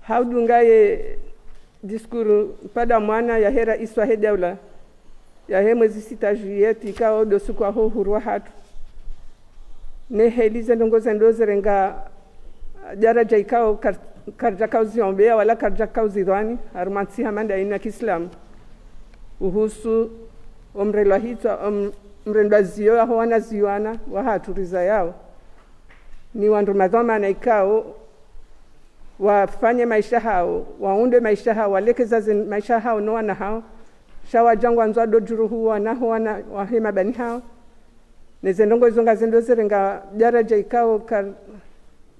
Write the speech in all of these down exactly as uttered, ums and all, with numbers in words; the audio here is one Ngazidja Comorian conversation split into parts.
Ha udunga ye discours mpvanda mwana yahe raisi wahe daula, yahe mwezi sita juillet, ikao ndo usiku waho uhuru wahatru. Ne heli ze ndrongoo zendo zirenga daraja ikao kar-, karidjaka uziombeya wala karidjaka uzidhwani, harumwa ntsi hama nda inu ya kiislamu. Uhusu omrendwa hitswa, om-, mrendwa ziyo yaho wana ziwana wahatru rizayao. Ni wandru madhwamana ikao wafanye maesha hawo, waunde maesha hawo, walekeza ze maesha hawo no wana hawo. Sha wadja ngwandzo wadodjuruhu wana ho wana wahe mabani hawo. Ne ze ndrongoo izo ngazendo zirenga daraja ikao ka-,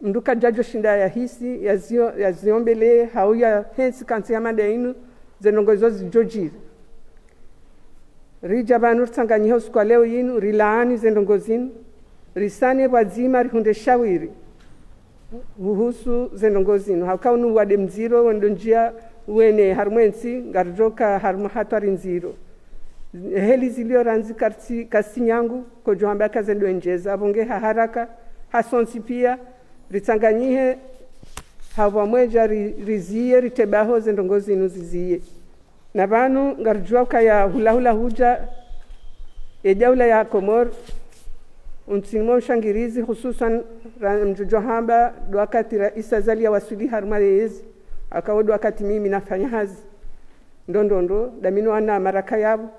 mndru kadjadjo shinda yahisi, yazio-, yaziombele, hau yahensi ka ntsi hama nda inu, ze ndrongoo izo zidjodjiri. Ridja pvanu ritsanganyihe usiku wa leo yinu, rilaani ze ndrongoo zinu, risane pvwadzima rihundre shawiri uhusu ze ndrongoo zinu. Hauka unu uwade mdziro wendo ndjia wene harumwa entsi, ngaridjoka harumwa hatwari ndziro. Heli zilio randzi kartsi, kasi nyangu, kodjo hamba ka zendo endjeza, apvo nge ha haraka, hasontsi pia, ritsanganyihe, ha pvwamwedja ri-, riziye, ritebaho ze ndrongoo zinu ziziye. Na pvanu ngaridjuwa ukaya hula hula hudja, e daula ya Komori, untsini mwa ushangirizi, hususwan ra-, mdjudjo hamba ndo wakati raisi Azali yawaswili harumwa yeyezi, akao ndo wakati mimi nafanya hazi. Ndo ndo ndo, ndami no wana maraka yapvo,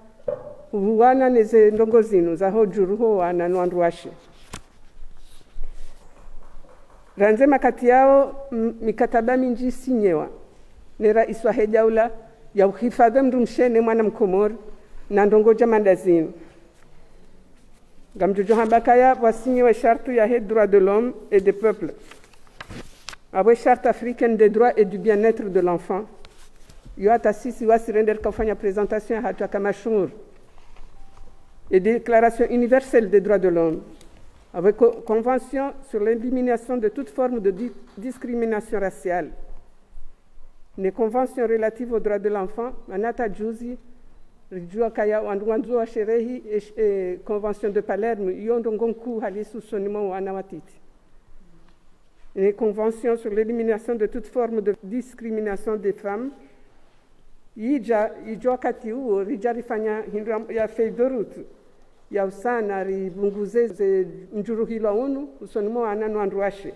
uwana ne ze ndrongoo zinu, zaho djuru ho wana no wandru washe. Randzi makati yao, m-, mikataba mindji isinyewa ne raisi wahe daula ya uhifadhwi mndru mshe ne mwana mkomori na ndrongoo dja manda zinu. Ngamdjodjo hamba kaya pvwasinyewa e charte yahe droits de l'homme et des peuples. Apvo e charte africaine des droits et du bien-être de l'enfant. Yo hata sisi wasi rende rika ufanya présentation yahatru yaka mashuhuri. Et déclaration universelle des droits de l'homme. Avec co-, convention sur l'élimination de toute forme de di-, discrimination raciale. Ne convention relative aux droits de l'enfant, mana hata juzi, ridjuwa kaya wandru ngwandzo washerehi, e, e, convention de Palerme, iyo ndrongoo nkuu halisi usoni mwa wana watiti. Ne convention sur l'élimination de toute forme de discrimination des femmes, yidja, yidjo wakati uwo, ridja rifanya hindru ya, ya feuille de route, ya usana ripvunguze ze ndjuruhilwa unu, usoni mwa wana no wandru washe.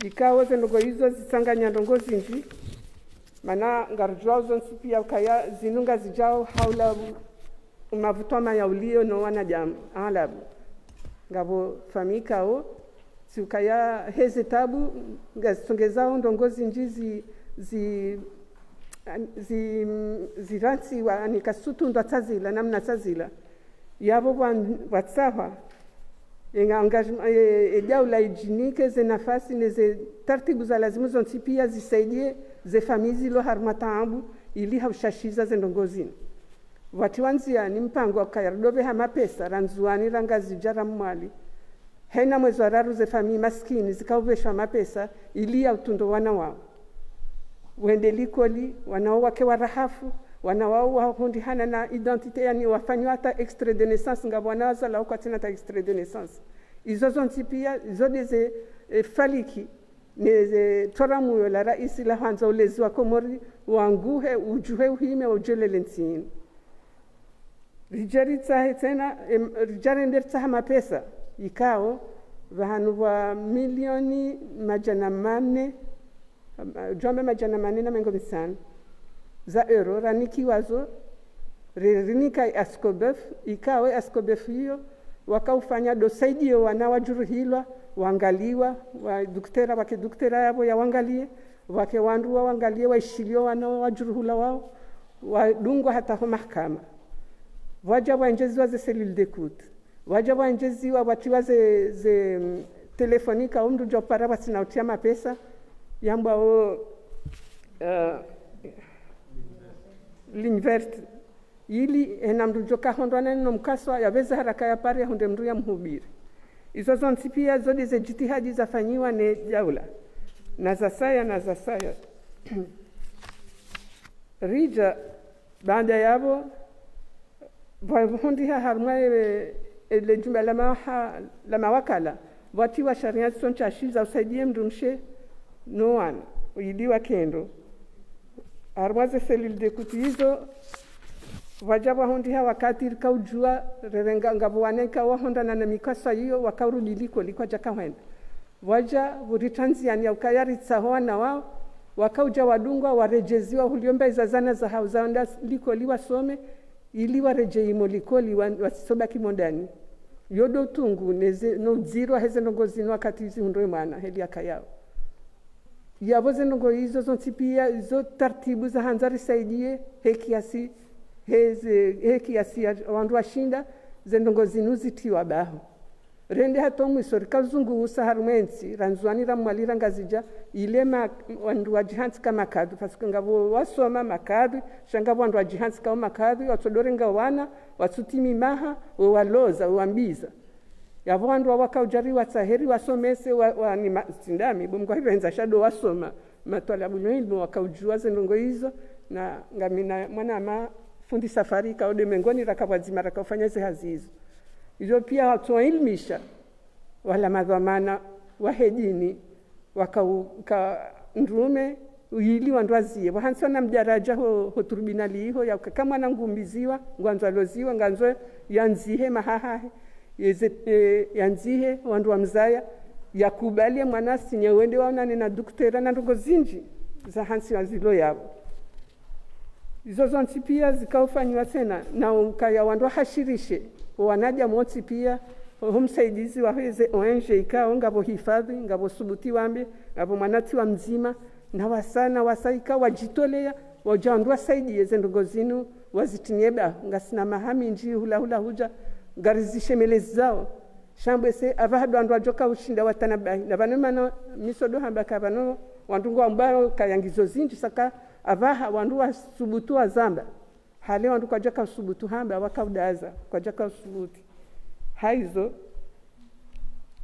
Ikao ze ndrongoo izo zitsanganya ndrongoo zindji, mana ngaridjuwao zontsi pia ukaya zinu ngazidjao ha ulabu, umavutwa maya ulio no wanadamu, alabu. Ngapvo famiyi ikao, tsi ukaya heze tabu, ngazitsongezao ndrongoo zindji zi, zi, zi, zirantsiwa, ani kasutu ndo tsazila, namna tsazila. Yapvo pvwa-, pvwatsahwa, enga engagement, e, e daula idjinike ze nafasi ne ze taratibu za lazimu zontsi pia zisaidie ze famiyi zilo harumwa taabu, ili ha ushashiza ze ndrongoo zinu. Pvwatsi wandzia ni mpango wa ukaya ridopveha mapesa, ra Ndzuwani, ra Ngazidja, ra Mwali. Hena mwezi wa raru ze famiyi masikini zika upveshwa mapesa, ili ya utundo wana wao. Wende likoli, wana wao wake warahafu, wana wao wahundrihana na identité, yani wafanywa hata extrait de naissance, ngapvo wana wazalwa kwatsina hata extrait de naissance. Izo zontsi pia, izo ndeze, e, faliki, ne ze toramuyo la raisi la hwandza ulezi wa Komori, wanguhe, udjuhe uhime, udjolele ntsi inu. Ridja ritsahe tsena, em, ridja rende ritsaha mapesa, ikao, pvahanu pvwa milioni madjana mane, em, djwambe madjana mane na mengo mitsanu za euro, ranikiwa zo, ri-, rinika e Ascobeuf, ikao e Ascobeuf iyo, waka ufanya ndo saidio wana wadjuruhilwa, wangaliwa, wa duktera, wake duktera yapvo yawangalie, wake wandru wawangalie, waishilio wana wadjuruhulwa wao, wadungwa hata ho mahakama. Pvwadja pvwaendjeziwa ze cellule d'écoute. Pvwadja pvwaendjeziwa, pvwatriwa ze, ze, mm, téléphone ikao mndru djo para pvwatsina utria mapesa, yambwao, eh, ligne verte. Ili hena mndru djo kahondrwa na no mkaswa, yapveze haraka yapare, yahundre mndru yamhubiri. Izo zontsi pia zo ndeze jitihadi zafanyiwa ne daula. Na zasaya, na zasaya. Ridja, baanda yapvo, pvwahundriha harumwa e, e, le jumba la maha-, la mawakala, pvwatriwa sharia zitsontsashi za usaidie mndru mshe no wana. Uyili wa kendo. Harumwa ze cellule d'écoute izo, pvwadja pvwahundriha wakati rikaudjua, rerenga ngapvo wana ikao wahondana na mikasa iyo, wakaurudi likoli kwadjaka hwenda. Pvwadja pvuritanziani ya ukaya ritsaho wana wao, wakaudja wadungwa, waredjeziwa, huliomba iza zana zahao za wenda likoli wasome, ili waredjei mo likoli, wa-, watsisobaki mo ndani. Yo ndo utungu, neze, no udziro heze ndrongo zinu wakati zihundro ye mwana, heli yakayao. Yapvo ze ndrongo izo zontsi pia, izo taratibu zahandza risaidie, he kiasi, heze, he kiasi ya wandru washinda, ze ndrongo zinu zitriwa baho. Rende hata mwiso rikazungusa harumwa entsi, ra Ndzuani, ra Mwali, ra Ngazidja, ile ma-, wandru wadjihantsi ka makadhwi, parce que ngapvo wasoma makadhwi, sha ngapvo wandru wadjihantsi ka makadhwi, watsodorenga wana, watsutimi maha, we waloza, we wambiza. Yapvo wandru wa wakaudja riwatsahe riwasomese, wa, wa ni ma-, tsi ndami, bo Mngu hahipvendza sha ndo wasoma, matwalabul ilmu wakaudjua ze ndrongo izo, na ngamina mwanama fundi Safari ikao nde mengoni raka pvwadzima rakaufanya ze hazi izo. Izo pia watsoilimisha, wala madhwamana, wahe dini, wakauka ndrume, uyili wandru wazie. Pvwahantsiwa na mdjaradja ho, ho tribunali iho, ya ukaya mwana ngumbiziwa, ngwandzo aloziwa, ngandzo yandzihe mahahahe, yeze, e, yandzihe, wandru wamzaya, yakubali ye mwana asinye wende waonane na duktera na ndrongo zindji, zahantsiwa zilo yapvo. Izo zontsi pia zikaufanyiwa tsena, na ukaya wandru wahashirishe, wo wanadamu wontsi pia, ho msaidizi wa heze O N G ikao, ngapvo hifadhwi, ngapvo subuti wambe, ngapvo mwana tsi wa mdzima, na wasa, na wasa ikao wadjitolea, wadja wandru wasaidie ze ndrongo zinu, wazitiniye baho, ngasina maha mindji, hula hula hudja, ngarizishemelezao. Sha mbwese, apvaha ndo wandru wadjoka ushinda watanabahi. Na pvanu mana, mi so ndo hamba ka pvanu, wandru ngwambao kaya ngizo zindji saka, apvaha wandru wasubutu wazamba. Hale wandru kwadjaka usubutu hamba, wakaudaza, kwadjaka usubutu. Haizo,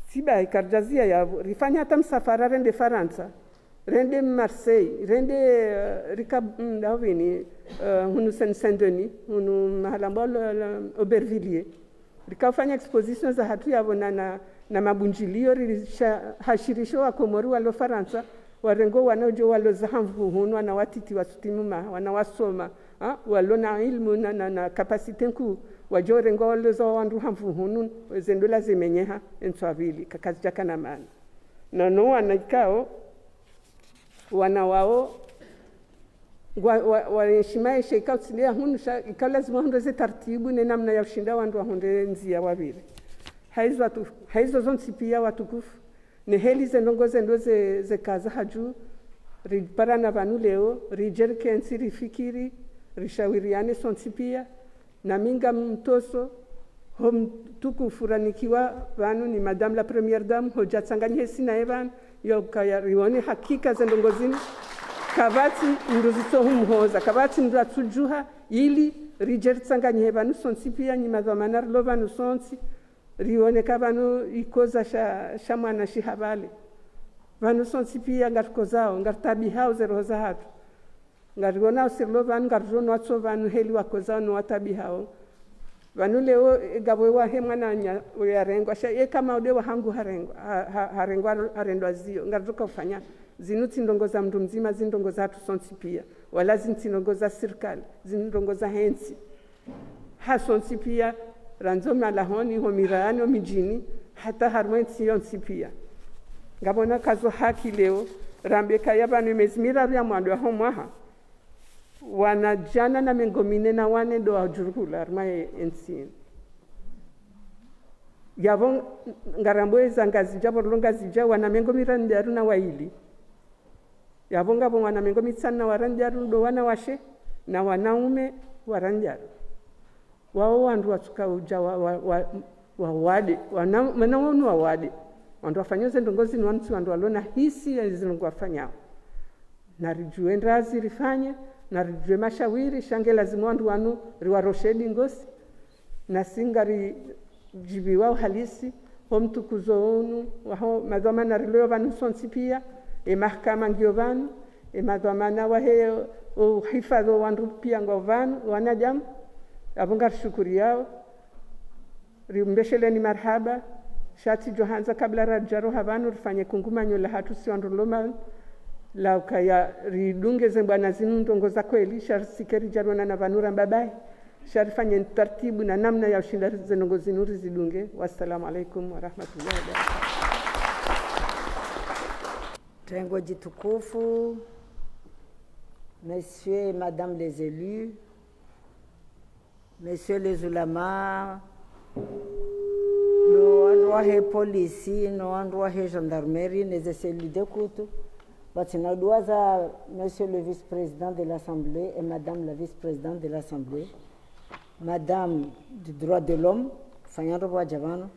tsi bahi karidjazia yapvo, rifanya hata msafara rende Farantsa, rende Marseille, rende, eh, rika, mm, ndapvi ni, eh, hunu Saint, Saint-Denis, hunu mahala mbolo, la, Aubervilliers. Rikaufanya exposition zahatru yapvo na, na, na mabundjilio, risha-, hashirisho wa Komori walo Farantsa, warengo wana udjo waloza ha nvu hunu, wana watiti wasutimi maha, wana wasoma, ha? Walo na ilmu na, na, na capacité nkuu, wadjo rengo waloza wandru ha nvu hunu, ze ndola zimenyeha, entsu apvili, kakazidjaka na mana. Na no wana ikao, wana wao, wa, wa, waenshi maesha ikao tsi nde ya hunu sha, ikao lazima wahundre ze taratibu ne namna ya ushinda wandru wahundre ndzia wapvire. Haizo watu-, haizo zontsi pia watukufu. Ne heli ze ndrongo ze ndo ze, ze kaza hadju, riparana pvanu leo, ridje rikentsi, rifikiri, rishawiriane sontsi pia. Na mi ngamtoso, ho mtukufu ranikiwa pvanu ni Madame la Première Dame, hodja tsanganyihe si naye pvanu, yo kaya rione hakika ze ndrongo zinu, kapvatsi mndru zitso humhoza, kapvatsi mndru atsudjuha, ili ridje ritsanganyihe pvanu sontsi pia, nyi madhwamana rilo pvanu sontsi, rione ka pvanu ikoza sha, sha mwana shiha pvale. Pvanu sontsi pia ngarikozao, ngaritabihao ze roho zahatru. Ngariona usirilo pvanu, ngariona watso pvanu heli wakozao no watabihao. Pvanu leo, e, ngapvo wahe mwananya, uyo yarengwa, sha, ye kama ude wahangu harengwa, ha, ha, harengwa, harendwa zio, ngaridjoka ufanya. Zinu tsi ndrongo za mndru mdzima, zi ndrongo zahatru sontsi pia. Wala zi tsi ndrongo za sirikali, zi ndrongo zahe ntsi. Ha sontsi pia, randzi ho malahoni, ho mirayani, ho midjini, hata harumwa entsi yontsi pia. Ngapvo na kazo haki leo, rambe kaya pvanu emezi miraru ya mwando ya ho mwaha, wana djana na mengo mine na wane ndo wadjuruhula harumwa ye, entsi. Yapvo ngarambo eza Ngazidja, pvo rilo Ngazidja, wana mengo mirandraru na waili. Yapvo ngapvo wana mengo mitsanu na warandraru ndo wanawashe, na wanaume warandraru. Wao wandru watsuka udja wa, wa, wa, wawade, wana, wana wanu wawade. Wandru wafanyao ze ndrongo zinu wanu tsi wandru walo na hisi ya zinu wafanyao. Naridjuwe ndrazi rifanye, naridjuwe mashawiri, sha nge lazimu wandru wanu riwaroshe dingosi. Nasi ngaridjibiwa uhalisi, ho mtukuzo unu, waho madhwamana rilo pvanu sontsi pia, e mahakama ngiyo pvanu, e madhwamana wahe, o uhifadhwi wa wandru pia ngwao pvanu, wanadamu, apvo ngarishukuriyao, rimbesheleni marahaba, sha tsidjo handza kabla radja roha pvanu, rifanye kungumanyo lahatru si wandru rilo pvanu, Laukaya ridunge ze mbwana zinu ndrongoo za kweli, sha risike ridjalwana na pvanu ramba bahi, sha rifanye tartibu na namna ya ushinda ze ndrongoo zinu rizidunge. Wassalamu alaikum warahmatullahi wabarakatuh. Tengo djitukufu, messieurs et madame les élus, messieurs les oulémas, no wandru wahe polisi, no wandru wahe gendarmerie, ne ze cellules d'écoute, pvatsina dua za monsieur le vice-président de l'Assemblée et madame la vice-présidente de l'Assemblée, madame du droit de l'homme, fanyando pvwadja pvanu.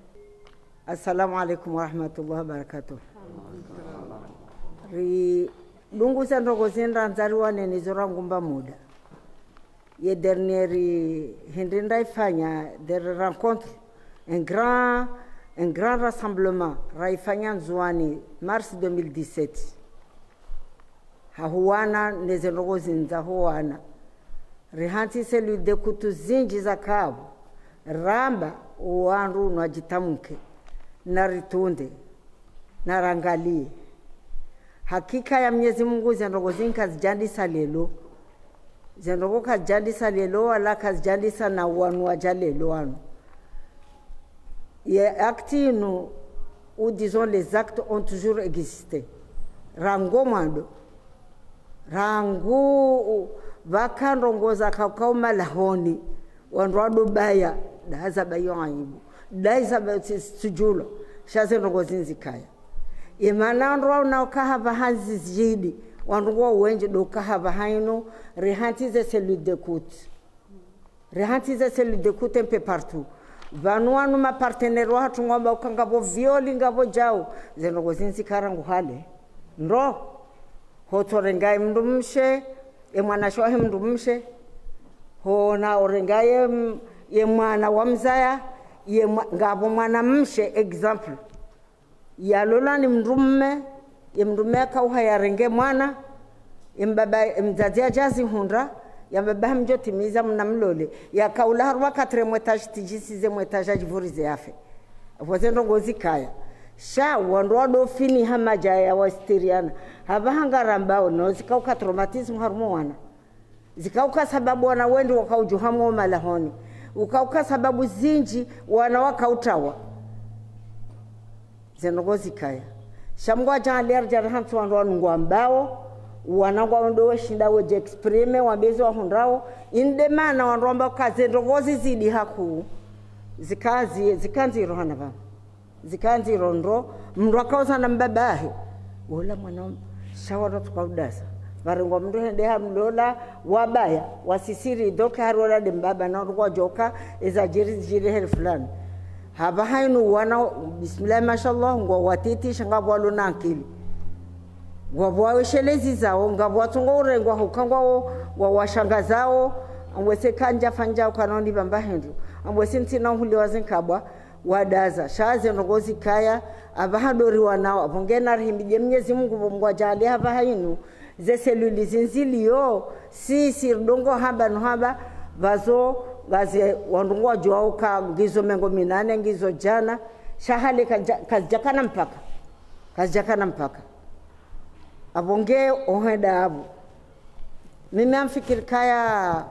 Assalamu alaikum warahmatullahi wabarakatuh. Ridunguza ndrongoo zindji ndzari wanene zo rangu mba muda. Ye dernière hindri ndraifanya, dernière rencontre, un grand, un grand rassemblement, raifanya Ndzuani, mars deux mille dix-sept. Hahuwana, neze ndrongoo zindji zahuwana. Rihantsi cellule d'écoute zindji zakapvo, ramba, wandru nwadjitamuke, na ritunde, na rangalie. Hakika ya Mnyezi Mungu, ze ndrongoo zinu kazidjandisa leo. Ze ndrongoo kazidjandisa leo, wala kazidjandisa na wanu wadja leo wanu. Ye acte inu, ou disons les actes ont toujours existé. Rangu mwando. Rangu pvaka ndrongoo za kaukau malahoni. Wandru wado baya, daza bayo aibu. Daza ba tsi-, tsudjulo. Sha ze ndrongoo zinu zikaya. Imana wandru wao na ukaha pvaha zizidi. Wandru ngwao wendji ndo ukaha pvaha inu, rihantsi ze cellule d'écoute. Rihantsi ze cellule d'écoute un peu partout. Pvanu wanu ma partenaires wahatru ngwamba uka ngapvo viol ngapvo djau. Ze ndrongoo zinu zika rangu hale. Ndro. Hotsorenga ye mndru mshe, ye mwanashe wahe mndru mshe. Hona orenga ye m-, ye mwana wa mzaya, ye mwa-, ngapvo mwana mshe, exemple. Yalolwa ni mndru mme, ye mndru mme yakauha yarenge mwana, ye mbaba, ye mdzadze yadjazihundra, yamba bahi mdjotimiza mna mlole. Yakaula harumwa quatrième étage, tiji sixième étage, yadjivurize yafe. Apvo ze ndrongoo zikaya. Sha, wandru wado fini ha madjaya wasitiriana. Hapvaha ngarambao, no zikauka traumatisme harumwa wana. Zikauka sababu wana wendji wakaudjuha mwo malahoni. Ukauka sababu zindji wana wakautrawa. Ze ndrongoo zikaya. Sha Mngu yadjaanlia ridja rihantsi wandru wanu ngwambao, wana ngwao ndo weshinda wedji exprimer, wambe zi wahundrao, inde mana wandru wambao ka ze ndrongoo zizidi hakuu. Zika zi-, zika ndziro hana pvanu. Zika ndziro ndro, mndru akaoza na mbabahe. Wola mwana, sha wandru tukaudasa. Pvarengwa mndru hende hamlola, wabaya, wasisiri, doke harola nde mbaba, na wandru ngwadjoka, eza djiri, djiri heri fulani. Hapvaha inu wana, bismillah, mashallah, ngwao watiti, sha ngapvo walo na ankili. Ngapvo waweshelezi zao, ngapvo watsongo urengwa huka ngwao, wa-, washangazao, ambwese kandja fanya ukanoni pvamba hindru. Ambwese ntsina uhuli wa zinkabwa, wadaza. Sha ze ndrongoo zikaya, apvaha ndo riwanao, apvo ngena rihimidie Mnyezi Mungu, pvo Mngu yadjaanlia hapvaha inu, ze cellule zinu zilio, si, si ridungo hamba no hamba, pvazo, pvaze, wandru ngwadjuao uka, ngizo mengo minane, ngizo djana, sha hale kazidja-, kazidjakana mpaka. Kazidjakana mpaka. Apvo nge ohenda apvo. Mimi ngamfikiri kaya,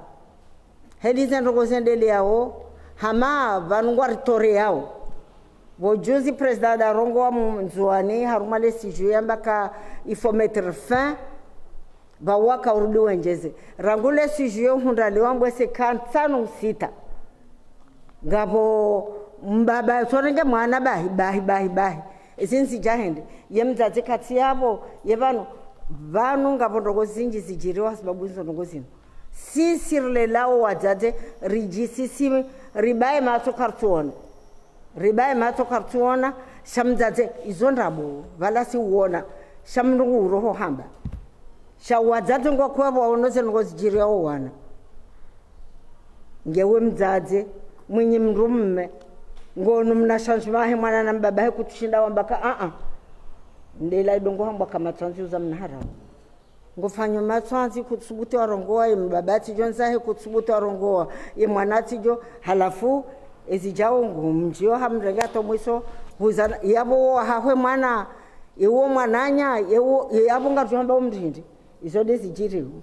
heli ze ndrongoo zendeleao, hama pvanu ngwaritoreyao. Pvo juzi président nda rongoa mu Ndzuani, harumwa le six juillet, yamba ka il faut mettre fin, pvawaka urudi wendjeze. Rangu le six juillet uhundra leo ambwese ka ntsanu sita. Ngapvo mbaba tsorenge mwana bahi, bahi, bahi, bahi. Ezi nzidja hende. Ye mdzadze katsi yapvo, ye pvanu, pvanu ngapvo ndrongoo zindji zidjiriwa sababu izo ndrongoo zinu. Sisi rilelao wadzadze, ridjisisi, ribaye matso karitsuona. Ribaye matso karitsuona, sha mdzadze, izo ndrabo, pvala si uona, sha mndru ngu uroho hamba. Sha wadzadze ngwao kwapvo waono ze ndrongoo zidjiriao wana. Ngewe mdzadze, mwinyi mndru mme, ngono mna shanshi mahe mwana na mbabahe kutsushinda wamba ka, a-a. Ndela idongo hambwa ka matsandzi uza mna haramu. Ngofanyo matsandzi kutsubuti warongoa, ye mbaba tsidjo ndzahe kutsubuti warongoa, ye mwana tsidjo, halafu, ezidjao ngu mdjio hamrenge hata mwiso, huzana, yapvo wo hahwe mwana, Ewo mwananya, ewo, e apvo ngarudjo hamba umrindi. Izo nde zidjiriwo.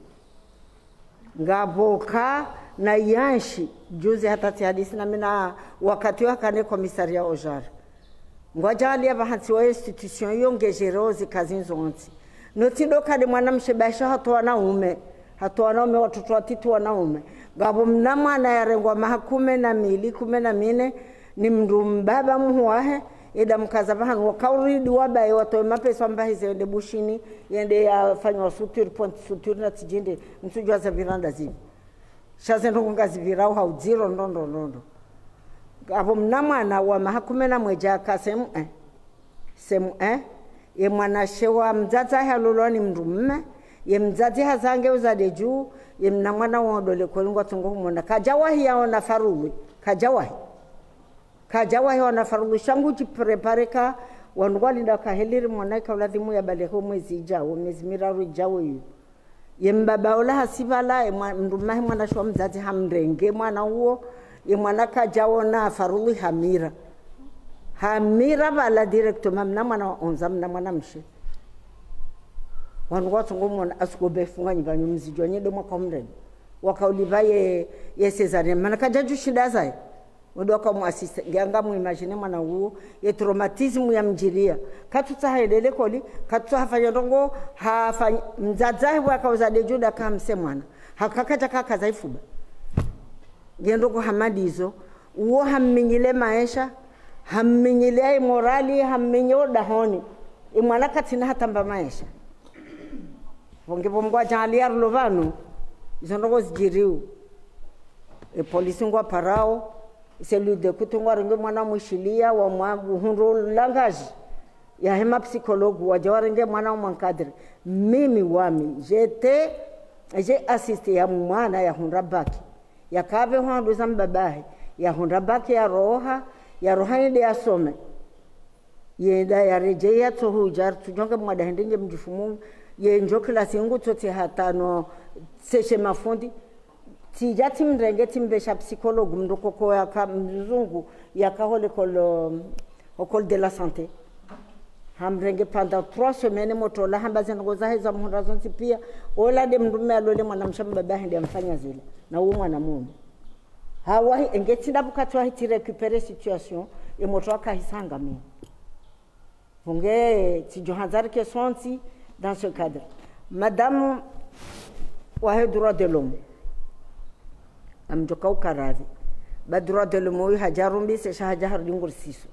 Ngapvo ka na yanshi, juzi hata tsihadisi na mina wakati wakane commissariat Ojara. Ngwadjaaliya pvahantsi wa institution iyo ngedjereo zikazi zontsi. No tsi ndo ka nde mwanamshe bahi sha hata wanaume. Hata wanaume, watoto watiti wanaume. Ngapvo mna mwana yarengwa maha kume na mili, kume na mine, ni mndru mbaba muhu wahe, eda mkaza pvahanu, wakauridi wabaye watowe mapesa wambahize yende Bushini, yende yafanywa suture, point suture na tsidjinde, mtsudjuwa za pviranda zipvi. Sha ze ndrongo ngazipvirao ha udziro, ndo, ndo, ndo, ndo. Ngapvo mna mwana wa maha kume na mwedja ka sehemu, eh. Sehemu, eh. Ye mwanashe wa mdzadze wahe halolwa ni mndru mme, ye mdzadze hazaa nge uzade dju, ye mna mwana wa ndo likoli ngwatsongo humona. Kadjawahi yaona farulu, kadjawahi. Kadjawahi yaona farulu, sha ngudjiprépare ka, wandru ngwalinda ka heli ri mwana ika uladhimu yabalehe mwezi idjao, miezi miraru idjao iyo. Ye mbaba ola hasi pvala, ye mwa-, mndru mme wahe mwanashe wa mdzadze hamrenge mwana uwo, ye mwana kadjaona farulu hamira. Hamira pvala directement, mna mwana wa onze ans, mna mwanamshe. Wandru ngwatsongo mona, asuko be funga nyumba nyu mzidjwa nye ndo mwaka umrenge. Wakaulipva ye, ye césarienne, mana kadjadjushinda zaye. Wendo waka mu assiste, nge anga mu imagine mwana uwo, ye traumatisme yamdjiliya. Katsutsaha yende likoli, katsutsaha fanya ndrongo, hafanya, mdzadze wahe waka uzade dju ndo aka hamse mwana. Haka kadja kakaza ifuba. Nge ndrongo hama ndizo, uwo hamminyile maesha, hamminyile ye morali, hamminyi odahoni. Ye mwana katsina hata mba maesha. Pvo nge pvo Mngu adjaaliya rilo pvanu, izo ndrongo zidjiriwo. E polisi ngwaparao, cellule d'écoute ngwarenge mwana mwishiliya, wamwa uhundru langage. Yahe ma psychologue, wadja warenge mwana wamwa encadrer. Mimi wami, j'étais, j'ai assisté ya mwana yahundra bac. Yaka pvehwa ndo za mbaba wahe, yahundra bac yaroha, yaroha yende yasome. Yenda yaredjeyi yatsohudja, tsudjonge mwada hende nge mdjifumu, ye ndjo kilasi ngutso tsi hata no tseshe mafundi. Tsidja tsimrenge tsimpvesha psychologue mndru koko yaka mzungu yaka ho l'école, euh, école de la santé. Hamrenge pendant trois semaines motro ola hamba ze ndrongo zahe za muhundra zontsi piya. Ola nde mndru mme alole mwanamshe mbaba hende yamfanya zile. Na uwo mwana mume. Hawahi, enge tsinda pvukati wahi tsi récupérer situation, ye motro waka hisa angamia. Pvo nge tsidjo handza rike sontsi dans ce cadre. Madame wahe droit de l'homme. Namdjoka ukaradhi. Ba droit de l'homme uyu hadja rumbise sha hadja harudi ngurisiso.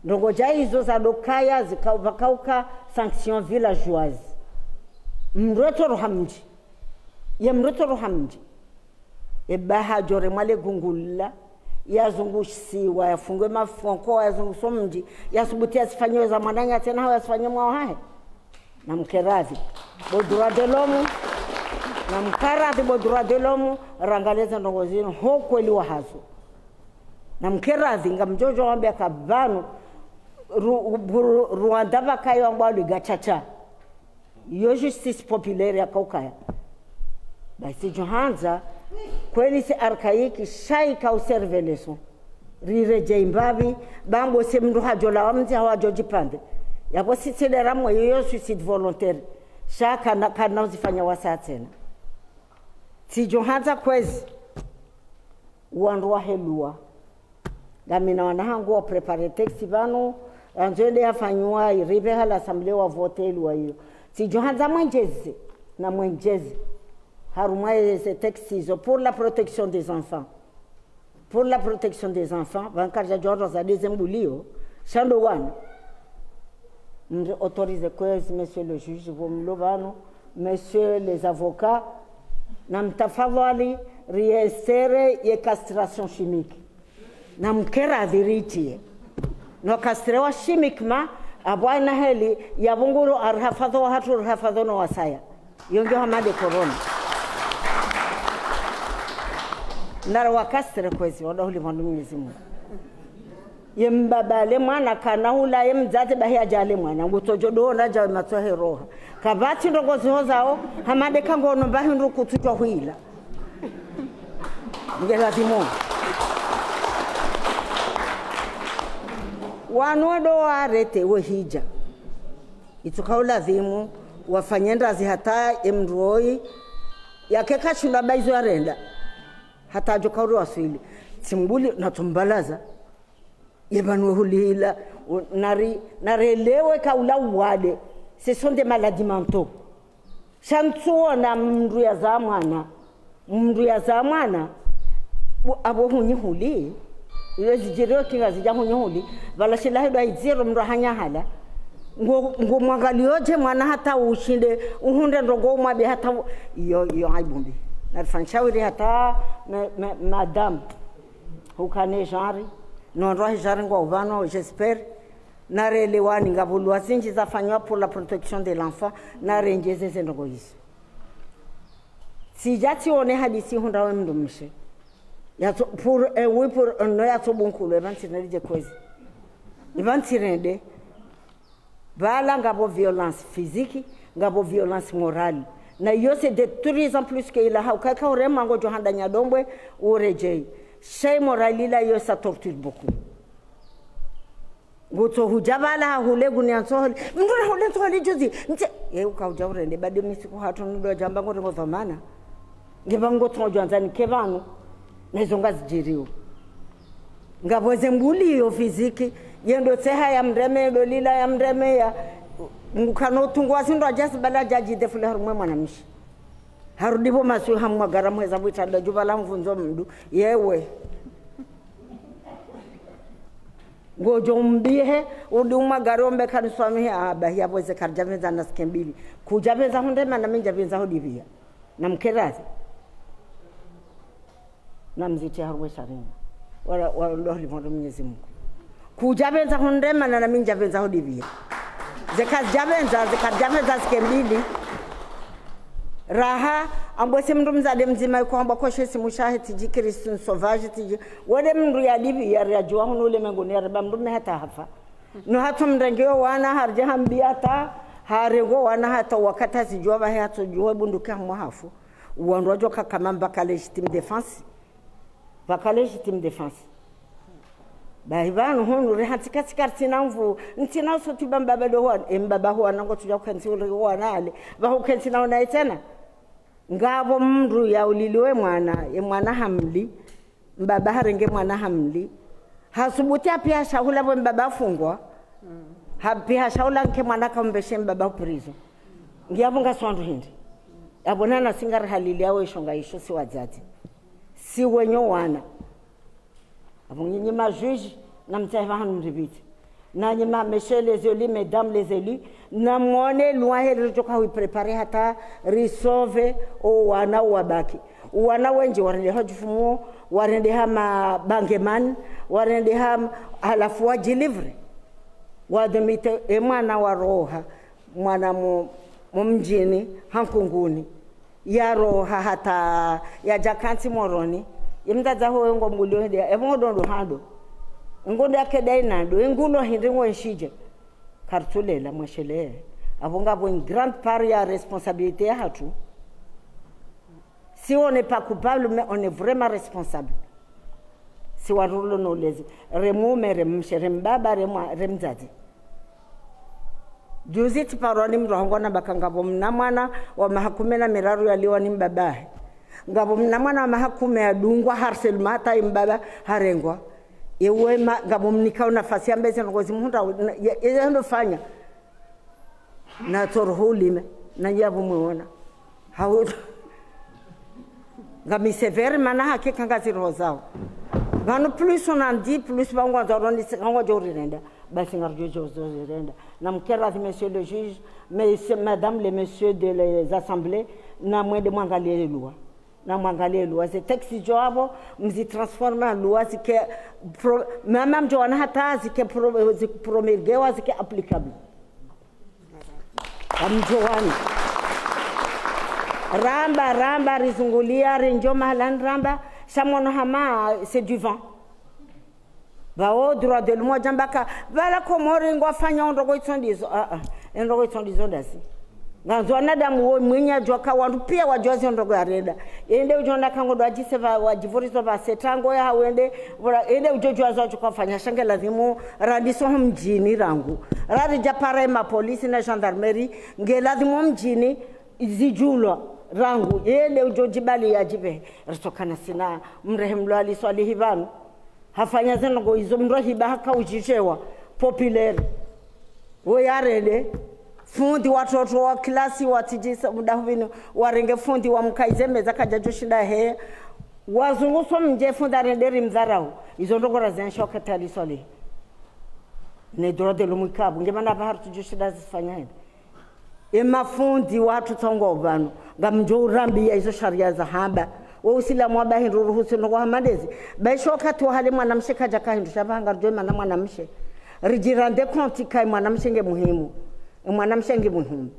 Ndrongo dja izo za ndo kaya zika-, pvaka uka sanction villageoise. Mndru tsi roha mdji. Ye mndru tsi roha mdji. Eba hadjo remwa le gungu lila, yazungusiwa, yafungwe mafonko, yazunguswa mdji, yasubuti yasifanye za mwananya tsena, hau yasifanye mwana wahe. Namkeradhi. Bo droit de l'homme, namkaradhi bo droit de l'homme, rangalie ze ndrongo zinu, ho kweli wahazo. Namkeradhi, ngamdjodjo wambia ka pvanu, Ru-, Ru-, Rwanda pvakayo wambwa liga chacha. Yo justice populaire yaka ukaya. Basi tsidjo handza, kweli c'est archaïque, sha ika userve leçon. Riredjeyi mbapvi, ba mbo se mndru hadjo lawa mdzi hau hadjo djipvande. Yapvo si tsi lera mwe yo suicide volontaire. Sha kana, kana uzifanya wasa tsena. Tsidjo handza kwezi. Wandru wahe loi. Ngamina wana hangu wa préparer texte pvanu, randzo yende yafanywa iripve ha l'Assemblée wa voter loi iyo. Tsidjo handza mwendjeze, na mwendjeze. Harumwa ze texte izo pour la protection des enfants. Pour la protection des enfants, pvanu karidja djo wandru wazade ze mbuli yo, sha ndo wana. Mri autoriser kwezi, monsieur le juge, pvo mlo pvanu, messieurs les avocats, namtafadhwali, riesere ye castration chimique. Namkeradhi ritiye. No castrer wa chimiquement, apvo ina heli, ya pvunguro arihafadho wahatru, arihafadho no wasaya. Yo ngiyo hama nde corona. Nari wa castrer kwezi, wada huli mwandu Mwenyezi Mungu. Ye mbaba ale mwana kana hula, ye mdzadze bahi yadja ale mwana. Ngutsodjo ndo ona dja matso he roha. Kapvatsi ndrongo ziho zao, hama nde ka ngono bahi ndru kutsudjwa hwila. Nge lazimu. Wanu wado warete we hidja. Itsoka ulazimu wafanye ndazi hata emndru woyi yake kashula baizo yarenda. Hata adjo kauri waswili. Tsimbuli na tsumbalaza. Ye pvanu we hulila, u-, nari, narelewe ka ula uwade. Ce sont des maladies mentaux. Sha ntsuona mndru yazaa mwana. Mndru yazaa mwana. Bu-, apvo hunyi huli. Iyo zidjiriyo kinga zidja hunyi huli. Pvala shila hidwa idziro mndru hanya hala. Ngo, ngo mwangaliyo dje mwana hata ushinde. Uhundre ndrongo umwambe hata u-, iyo, iyo aibu mbi. Narifanye shawiri hata ma-, ma-, madame. Hukane genre. Nondro he genre ngo uvano, j'espère. Narelewani ngapvo lois zindji zafanywa pour la protection de l'enfant, narendjeze ze ndrongo izo. Tsidja tsione hadisi hundra we mndru mshe. Yatso, pour un oui, pour un non, yatso bunkulu, epva ntsi nalidje kwezi. Epva ntsi rende. Pvala ngapvo violence physique, ngapvo violence morale. Na iyo c'est de plus en plus que ila hauka eka urema ngodjo handa nyadombwe, uredjei. Sha ye morale ila iyo ça torture beaucoup. Ngutso hudja pvala hahule guni ya ntsohole. Mndru nahule ntsohole juzi. Ntse, ye uka udja urende, badi misiku hatru nudo djamba ngori ngo dhwamana. Ngepva ngotso djwandzani ke pvanu. Na izo ngazidjiriyo. Ngapvo ze mbuli yo physique. Yendo tseha ya mreme, yendo lila ya mreme ya. Ngukano tungwa sindro adjasi pvala djadji defule harumwe mwanamshe. Harudi pvo maswi hamwagara mweza pvwitanda djuba la mvundzo mndru. Yewe. Ngodjo mbihe, udi umwagare ombe kaniswamihe, ah, bahi yapvo ze karidja pvendza na sike mbili. Kudja pvendza hundrema na mi ndja pvendza hudipviya. Na mkerazi. Na mziti harumwe sharia. Wala, wala ndo hali pvondro Mwenyezi Mungu. Kudja pvendza hundrema na mi ndja pvendza hudipviya. Ze karidja pvendza, ze karidja pvendza sike mbili. Raha, ambwe si mndru mdzadze mdzima yuko ambwa koshe si mushahe tsidji Christine Sauvage tsidji. Wede mndru yadipviya, yadjuwa hunu ulemenguni yareba mndru mme hata hafa. No hatso mrenge yo wana, haridja hambiya hata, harengo wana hata wakati hasidjuwa pvahe hatso djuwa bunduki hamwa hafu. Wandru wadjo kakama mpaka légitime défense. Mpaka légitime défense. Bahi pvanu hunu rehantsi katsika ritsina mvu, ntsina usoti ba mbaba ndo huwa, e mbaba huwa nango tsudja ukentsi ule huwa nale, pvahu kentsi na unaye tsena. Ngapvo mndru yauliliwe mwana, ye mwana hamli, mbaba harenge mwana hamli. Hasubuti hapviha shahula pvo mbaba afungwa, hapviha shahula nke mwana kaumbeshe mbaba prison. Ngiyapvo ngasi wandru hindri. Yapvo nana si ngari halili yawe isho nga isho si wadzadze. Si wenyo wana. Apvo nyinyi ma juges, na mtsahe pvahanu mripvitse. Na nyi ma messieurs les élus, mesdames les élues, na mwone loi heli ridjoka hui préparer hata risauve o wana wabaki. Wana wendji warendeha djufumu, warendeha ma bangeman, warendeha m-, halafu wadjilivre. Wademite e mwana waroha, mwana mo, mo mdjini, ha Nkunguni. Yaroha hata yadja kantsi Moroni. Ye mdzadze waho ngo mgulio hende, epvo ngo dondo hando. Ngo ndo yake dai nando, e ngulo hindri ngo nshidje. Kartsulela mweshele. Apvo ngapvo une grande part ya responsabilité yahatru. Si on n'est pas coupable, mais on est vraiment responsable. Si warulo no lezi. Remume, remshe, rembaba, remwa-, remdzadze. Juzi tsiparwa ni mndru hangu na baka ngapvo mna mwana wa maha kume na miraru yaliwa ni mbabahe. Ngapvo mna mwana wa maha kume yadungwa harcèlement hata imbaba harengwa. Ewe ma, ngapvo mnikao nafasi yambe ze ndrongo zimuhundra, na, ye, ye ndo fanya. Na tsoro hulime, na yapvo mweona. Hau-, ngami sévère, mana hakika ngazi roho zao. Pvanu plus on en dit, plus pvangwandzo roni, pvangwadjo rirenda. Basi ngaridjo djo zo rirenda. Na mkerazi, monsieur le juge, messieurs, madame, les messieurs de les assemblées, na mwende mwangaliye loi. Na mwangaliye loi. Ze texte djo apvo, mzi transforme en loi, zike pro-, mama mdjo wana hata, zike pro-, zi promulguewa, zike applicable. Amdjo wana. Ramba, ramba, rizunguliya, rindjo mahalani ramba, sha mwono hama, c'est du vent. Pvao droit de l'homme wadjamba ka, pvala Komori ngwafanya ndrongo itso ndizo. Ah, ah. Ndrongo itso ndizo ndazi. Ngandzo wanadamu wo mwenye adjuwa ka wandru piya wadjuwa zindrongo yarenda. Yende udjo ona ka ngondo wadjise pva, wadjivurizo pvase tango ya hawende, pvura, yende udjo djuwa zo adjo kafanya sha nge lazimu, randisa ho mdjini rangu. Raridja para ye mapolisi na gendarmerie, nge lazimu ho mdjini, zidjulwa rangu. Yende udjo djibali yadjipve, ritsokana sina, mrehemu Lwali Swalihi pvanu. Hafanya zindrongo izo mndru hiba haka udjishewa, populaire. Wo yarende, fundi watoto wa klasi watsidjisa muda hupvini, warenge fundi wamkaize meza kadjadjo shinda he. Wazunguso mdje fundi arende rimdharau. Izo ndrongo razianshi wakati aliswali. Ne droit de l'homme ikabu. Nge mana pvaha ritsudjo shinda zifanya hende. Ye mafundi watru tsongoo pvanu, ngamdjo urambiya izo sharia zahamba. Wo Usilamu wamba hindru ruhusu ndrongo hama ndezi. Ba isho wakati wa hale mwanamshe kadjaka hindru sha pvaha ngarudjo mana mwanamshe. Ridji rendre compte ka ye mwanamshe nge muhimu. Ye mwanamshe nge muhimu.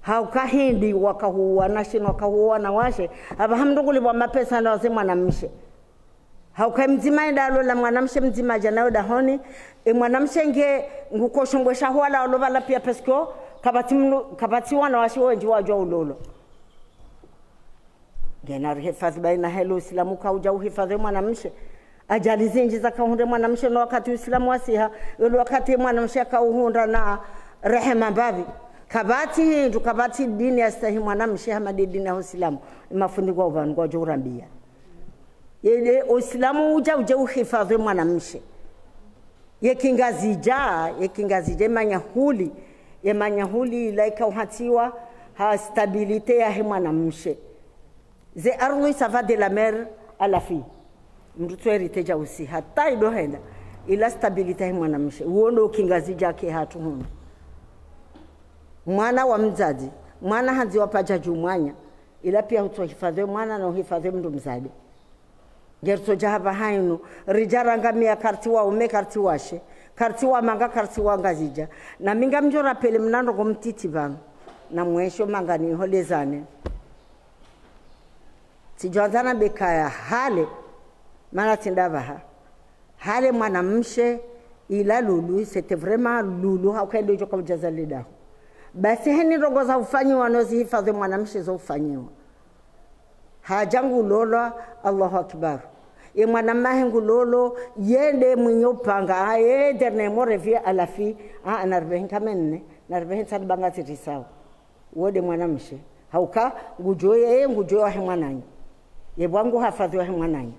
Hauka hindri wakahuwa na shinu wakahuwa na washe. Apvaha mndru ngulipvwa mapesa na waze mwanamshe. Hauka mdzima yenda alola mwanamshe mdzima adja naye dahoni, ye mwanamshe nge nguko shongwe sha hwala olo pvala piya parce que kapvatsi mnu-, kapvatsi wanawashe wendji wadjuwa ulolo. Ngena rihifadhwi bayina helo Usilamu kaudja uhifadhwi mwanamshe. Ajali zindji zakahundre mwanamshe no wakati Usilamu wasiha, yolo wakati mwanamshe akauhundra na rehema mbapvi. Kapvatsi hindru, kapvatsi dini yastahi mwanamshe hama nde dini ya Usilamu. Ye mafundi ngwao pvanu ngwadjo urambiya. Yele Usilamu udja udje uhifadhwi mwanamshe. Ye kingazidja, ye kingazidja, ye manyahuli, ye manyahuli ila ikao uhatiwa ha stabilité yahe mwanamshe. Ze ardhwi ça va de la mère à la fille. Mndru tsu hérité dja usi, hata ido henda. Ila stabilité yahe mwanamshe. Uwo ndo kingazidja ke hatru hunu. Mwana wa mdzadze, mwana handziwa pvadja dju mwanya. Ila piya hutso hifadhwi mwana na uhifadhwi mndru mdzadze. Nge ritsodja hapvaha inu, ridja rangamiya kartsi waume, kartsi washe, kartsi wamanga, kartsi wangazidja. Na mi ngamdjo rapele mna ndrongo mtiti pvanu. Na mwesho mangani iho lezane. Tsidjo andza nambe kaya hale, mana tsi nda pvaha. Hale mwanamshe ila lulu, c'était vraiment lulu, hauka ndo djo kaudjaza ledaho. Basi heni ndrongo za ufanyiwa no zihifadhwi mwanamshe zo ufanyiwa. Hadja ngulolwa, Allahu Akbar. Ye mwanamahe ngulolo, yende mwinyi upanga, a, ye dernier mot revient à la fille, a, a, naripvehe nkamenne, naripvehe ntsani banga ziri sawa. Wo nde mwanamshe. Hauka, ngudjo yeye, ngudjo wahe mwananya. Ye bwangu hafadhwi wahe mwananya.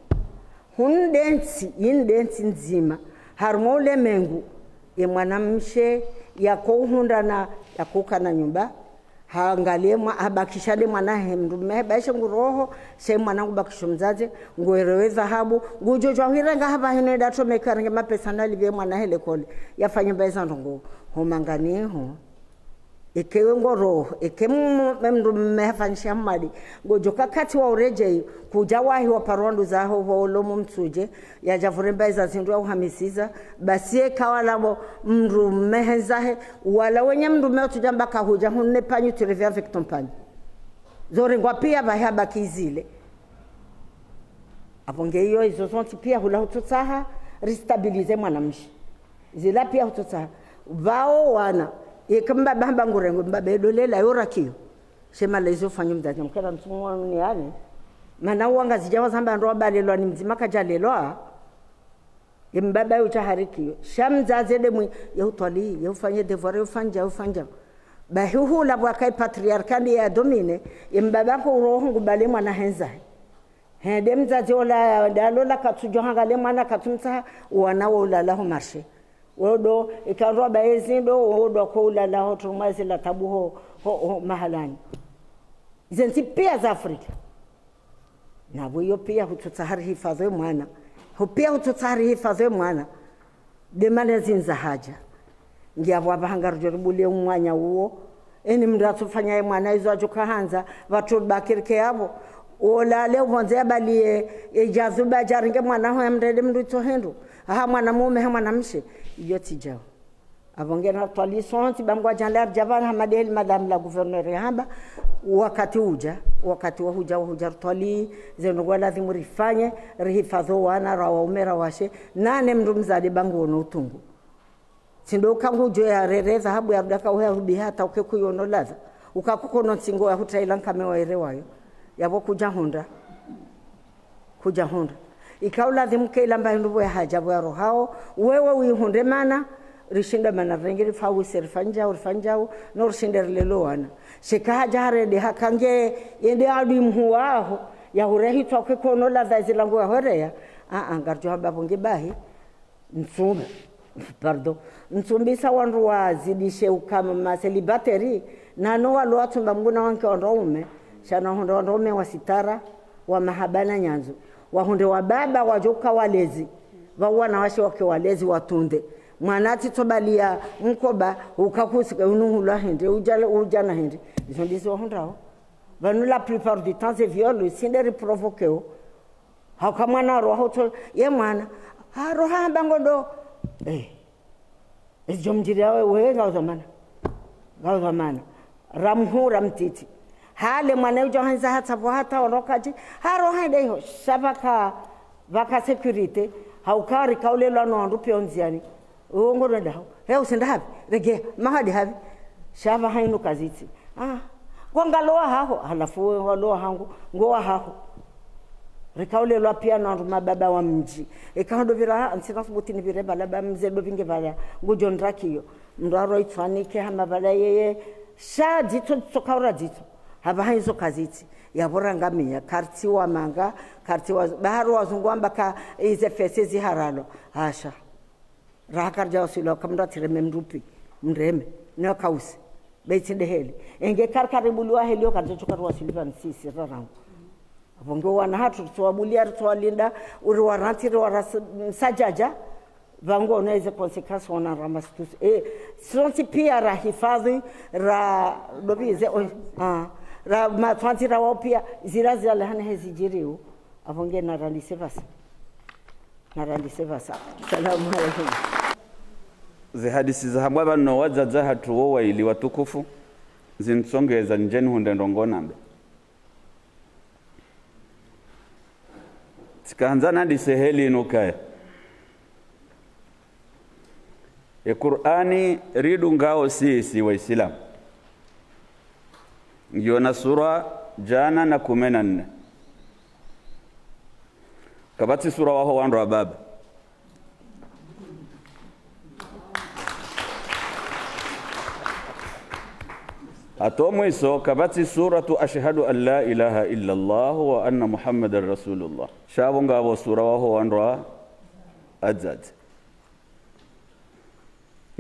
Hunu nde ntsi, yinu nde ntsi ndzima. Harumwa ulemengu, ye mwanamshe, yako uhundra na, yako ukana nyumba, hangaliye mwa-, habakisha nde mwanahe mndru mme, baishe nguroho, she mwana ngubakisho mdzadze, nguerewe dhahabu, ngudjo djuwa hwirenga hapvaha hinu enda tromeka renge mapesa nalipve mwanahe lekole. Yafanye mbaye za ndrongo, ho mangani ho. Eke we ngoroho, eke mu-, mu-, mndru mme hafanyisha mmadi. Ngodjo kakati wa uredjeyi, kudja wahi wa parwa ndru zaho, ho olo mu mtsudje, yadja pvure mbaye za zindru ya uhamisiza, basi ye kawala wo mndru mme hendzahe, wala wenye mndru mme utsudja mba kahudja, hunne panier, tu reviens avec ton panier. Zo rengwa piya pvahe habaki zile. Apvo nge iyo izo zontsi piya hula hutsotsaha, ristabilize mwanamshe. Zila piya hutsotsaha. Pvao wana, yeka mbaba hamba ngurengo, mbaba edo lela, yo rakiyo. She malezi ufanyo mdzadze, mkera mtsumu wa mni yani. Mana wangazidja wazamba ndo wabalelwa ni mdzima kadjalelwa. Ye mbaba yo utaharikiyo. Sha mdzadze nde mwi, ye utwali, ye ufanye devoir, ye ufanya, ye ufanya. Bahi hula pvwaka ye patriarcat ndi ya domine, ye mbaba ko uroho ngubale mwana hendza. Hende mdzadze ola, nda lola katsudjo hangaliye mwana katsumtsaha, wana wo ulala ho marché. Wo ndo, ikandrwa baye zindo, wo ndo ko ulala ho trumwa zila tabu ho, ho, ho mahalani. Ze ntsi piya za Afrika. Na pvo iyo piya hutsotsaha rihifadhwi mwana. Ho piya hutsotsaha rihifadhwi mwana. Nde mana zindza hadja. Ngiya pvo apvaha ngarudjo ribuliye umwanya uwo. Eni mndru atsofanya ye mwana izo adjo kahandza. Pvatsu bakirike yapvo. Ola ale upvondze yabaliye, ye djazuba djarenge mwana ho yamrende mndru itso hindru. Ha mwana mume, ha mwanamshe. Iyo tsi djao. Apvo ngena rutwali sontsi, ba mngwadja nle aridja pvanu hama nde heli madame la gouverneur yahamba, wakati udja, wakati wahudja, wahudja rutwali, ze ndrongo lazimu rifanye, rihifadhwi wana, ra waume, ra washe, nane mndru mdzadze ba nguono utungu. Tsi ndo uka ngudjo yarereza, habu yarudi aka uhe yarubiha, hata uke kuyono ladha. Uka kukono ntsingo ya hutsaha ila nkame wa ere wayo, yapvo kudja hundra. Kudja hundra. Ika ulazimu ke ila mba hindru pvo ya hadja pvo ya rohao, wewe uihundre mana, rishinde mana rengeri fa wise rifanyao, rifanyao, no rishinde rilele wana. Sheka hadja harende haka nge, yende adui mhuu waho, ya hurehitswa kwe kono la dhazi langu ya horeya. Aa, ngaridjo hamba pvo nge bahi. Ntsumbi, pardon. Ntsumbisa wandru wazidishe ukaya ma célibataire, na no walo watsumba mguna wanke wandru waume, sha na wahundre wandru waume wa sitara, wa mahaba na nyandzo. Wahundre wababa wadjo uka walezi, pvao wanawashe wake walezi watunde. Mwana atsi tsobalia mkoba, uka kusike unuhulwa hindri, udja, udja na hindri. Izo ndizo wahundrao. Pvanu la plupart du temps, ze viol, si nde riprovoqueo. Hauka mwana aroha utso, ye mwana. Aroha hamba ngondo. Eh. Ezidjo mdjiri yawe, we, ngau dhwamana. Ngau dhwamana. Ra mhuu, ra mtiti. Hale mwana udjo handza hata pvo hata oroka dji. Haroha nde iho. Sha pvaka, pvaka sécurité. Hauka rikaulelwa no wandru pia ondziani. Uwo ngorenda hao. He usenda hapvi? Regea. Mahadi hapvi? Sha pvaha inu kazitsi. Ah. Ngo ngalo wahaho. Halafu we walo wahangu. Ngo wahaho. Rikaulelwa pia na wandru mababa wa mdji. Eka hondo pvira, ntsina subuti nipvire pvala ba mze ndo pvinge pvala. Ngudjo ndrakiyo. Mndru aro itswanike hama pvala yeye. Sha dzitso, dzitso kaura dzitso. Hapvaha izo kazitsi. Yapvo rangamia. Kartsi wa manga. Kartsi wa, bahari wazungu wamba ka ize fesi ziharalo. Hasha. Raha karidja waswili, waka mndru atsireme mndru pvi, mreme, ne wakausi. Be itsi nde heli. Enge kari karibu liwa heli, yo karidja tsoka ruwaswili pvanu sisi, rarangu. Apvo nge wana hatru, ritsowabulia, ritsowalinda, uri warantsi, uri waras-, msadjadja, pvangu ona ize conséquences wana ramasse tous. Eh, sontsi pia rahifadhi, ra, dobi ize, oh, ah, ra, matswantsi ra wao pia, zila zila lehane hezi djiriu. Apvo nge narandise pvasa. Narandise pvasa. Salamu alaikum. Ze hadisi zahambwa pvanu no wadzadze hatru wo waili watukufu, zintsongeza ndjeni hundre ndrongo nambe. Tsikahandza nandise heli inu kaya. E Kur'ani ridungao sisi Waislamu. Ngiyo na sura djana na kume na nne. Kapvatsi sura waho wandru wa baba. Hata mwiso, kapvatsi suratu ashhadu an la ilaha illa Allah wa anna Muhammadan Rasulullah. Sha pvo ngapvo sura waho wandru wa adzadze.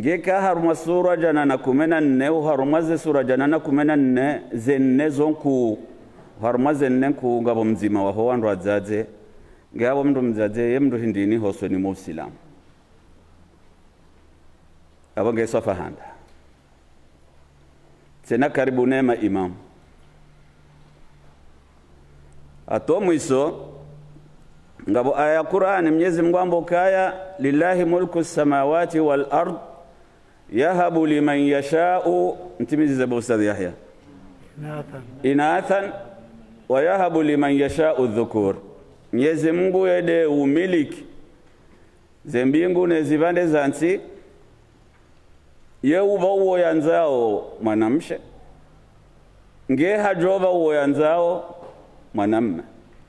Ngeka harumwa sura djana na kume na nne, uharumwa ze sura djana na kume na nne, ze nne zo nkuu, uharumwa ze nne nkuu ngapvo mdzima waho wandru wadzadze, ngapvo mndru mdzadze, ye mndru hindrini hosoni mwa Usilamu. Apvo nge swafa handa. Tsena karibu ne maimamu. Hata mwiso, ngapvo aya ya Kur'ani, Mnyezi Mungu hamba ukaya, "Lillahi mulku samawati wal ard, yahabu liman yashau," ntimizize bo Ustadh Yahya. "Inathan, wa yahabu liman yashau dhukur." Mnyezi Mungu yende umiliki ze mbingu ne zipvandre za ntsi, ye upva uwo yandzao mwanamshe, nge hadjo pva uwo yandzao mwanamme.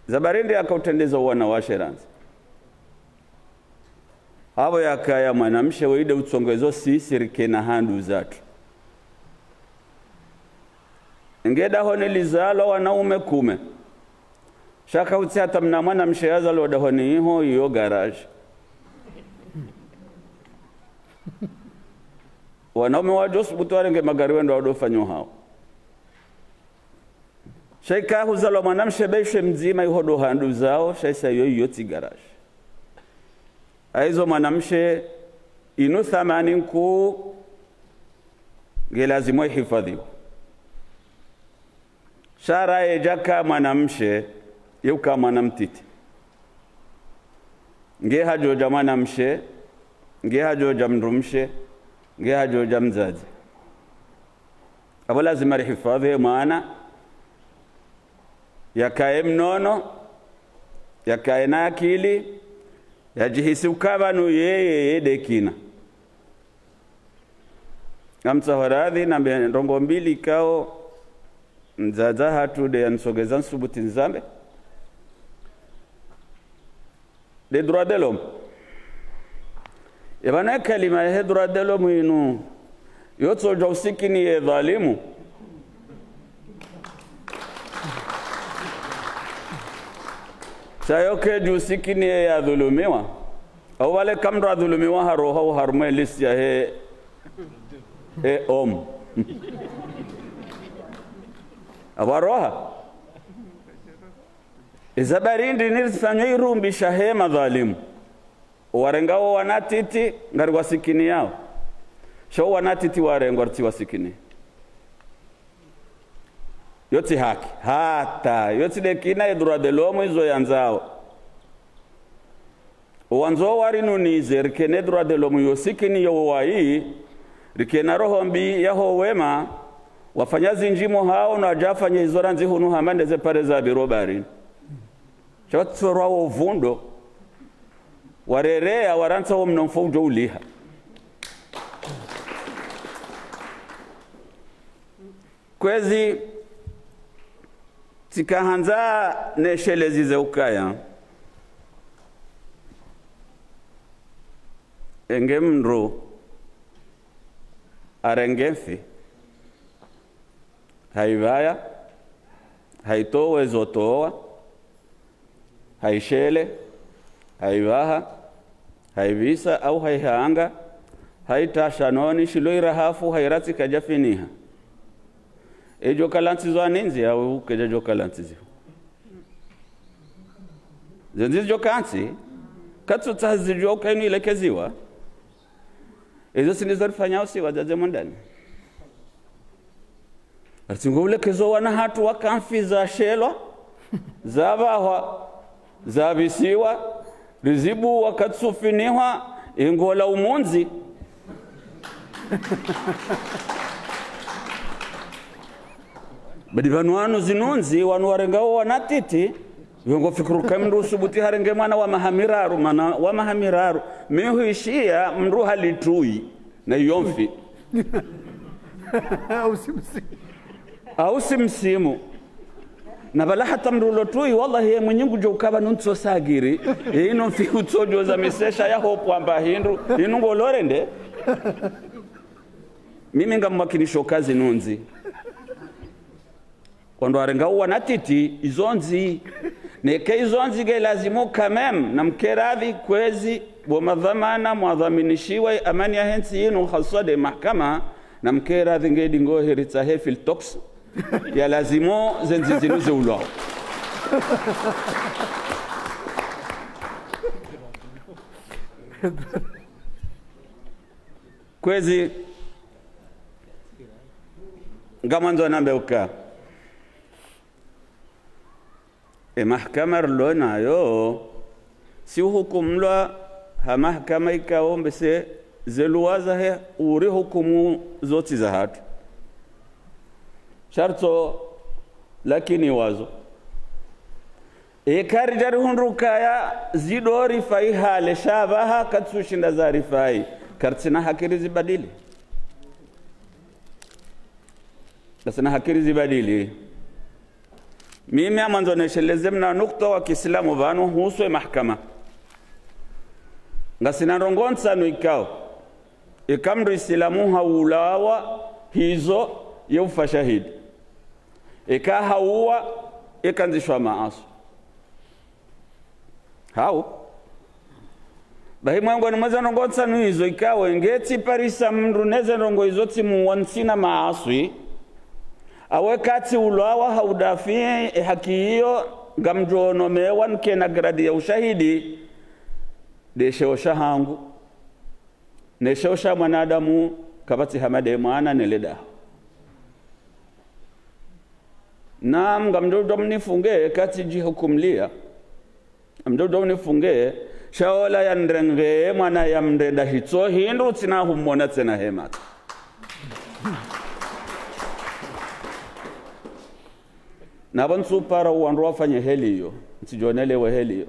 Za barindi yaka utrendeza uwana washe randzi. Apvo yakaya mwanamshe wende utsongezo sisi rike na handru zatru. Nge dahoni lizalwa wanaume kume. Sha ka utsi hata mna mwanamshe yazalwa dahoni iho iyo garage. Wanaume wadjo subutu warenge magari wende wado fanyo hao. Sha ika huzalwa mwanamshe be ishe mdzima iho ndo handru zao, sha isa iyo iyo tsi garage. Haizo mwanamshe inu thamani nkuu nge lazimu ihifadhiwe. Sha ra yedjaka mwanamshe, ye uka mwana mtiti. Nge hadjo dja mwanamshe, nge hadjo dja mndrumshe, nge hadjo dja mdzadze. Apvo lazima rihifadhi ye mwana, yakaye mnono, yakaye na akili, yadjihisi uka pvanu yeye yende kina. Ngamtsaho radhi nambe ndrongo mbili ikao Mdzadze hatru nde yanisogeza nisubuti nizambe. Les droits de l'homme. Eba ne kalima yahe droits de l'homme inu, yotsodja usikini ye dhalimu. Sha yo kedju usikini ye yadhulumiwa. Au pvale ka mndru adhulumiwa haroha uharumwa lisi yahe, e, homme. Apvo haroha. Eza barindi nizifanyao irumbi shahe madhalimu. Owarenga wo wana titi, ngari wasikiniyao. Sha wo wana titi warengwa ritsi wasikini. Yotsi haki. Hata, yotsi ndekina ye droits de l'homme izo yandzao. Owandzo warinunize, rikene droits de l'homme yosikini yo wayi, rikena roho mbi yaho wema, wafanya zindji mo hao, no wadja wafanya izo randzi hunu hama ndeze pare za biro barini. Sha watsorwa wo vundo, warereya, warantsa wo mnomfo udjo uliha. Kwezi, tsikahandza neshelezi ze ukaya. Enge mndru arenge mfi, haipvaya, haitowa ezo towa, haishele, haipvaha, haipvisa au haihanga, haitasha noni, shilo irahafu, hairatsi kadjafiniha. Edjo kala ntsizo anindzi, au kedja djo kala ntsizo. Zendzi zidjo kantsi, katsutsaha zidjo uka inu ilekeziwa. Ezo tsi ndizo rifanyao si wadzadze mondani. Aritsi ngo ulekezo wana hatru waka mfi zashelwa, zapvahwa, zapvisiwa, rizibuwa katsufinihwa, ingola umundzi. Badi pvanu wanu zinundzi, wanu warenga wo wana titi, yo ngo fikiri uka mndru usubuti harenge mwana wa maha miraru, mana wa maha miraru, mi huishiya mndru hali tui, na iyo mfi. Au si msi-, au si msimu. Na pvala hata mndru ulo tui, wallahi, ye mwinyi ngudjo ukapva nuntso sagiri, ye inu mfi utsodjo za misesha yaho pvwamba hindru, inu ngolorende. Mimi ngamwakinisho ka zinundzi. Wandru warenga wo wana titi, izo ndzi. Neke izo ndzi nge lazimu quand même, namkeradhi kwezi, bo madhwamana, mwadhwaminishiwa, amani yahe ntsi inu, haswa nde mahakama, namkeradhi nge dingo heritsahe fil toks. Ya lazimu, zendzi zinu zeulwao. Kwezi, ngamwandzo nambe uka. E mahakama rilo nayo, si uhukumulwa ha mahakama ikao mbese zeluwa zahe uri hukumu zotsi zahatru. Sharto, lakini wazo. Eka ridja rihundru ukaya zidjo rifai hale, sha pvaha katsushinda zarifai, karitsina haki rizibadili. Karitsina haki rizibadili. Mimi ngamwandzo nesheleze mna nukta wa kiislamu pvanu uhusu e mahakama. Ngasina ndrongoo ntsanu ikao. Eka mndru isilamu haulawa hizo ye ufa shahidi. Eka hauwa, eka ndzishwa maaswi. Hau. Bahi mwengoni mweze ndrongoo ntsanu izo ikao nge tsiparisa mndru neze ndrongoo izo tsimuwa ntsina maaswi. Awe katsiulawa ha udafi e haki iyo ngamdjo nomewa nkena gradi ya ushahidi. Nde sheo shahangu. Ne sheo sha mwanadamu kapvatsi hama nde mwana ne le daho. Naam, ngamdjo udjo mnifunge, katsidjihukumuliya. Ngamdjo udjo mnifunge, sha ola yanirenge mwana yamrenda hitso hindru tsina humona tsena he matso. Na pvo ntsupara wandru wafanye heli iyo, ntsidjonelewe heli iyo.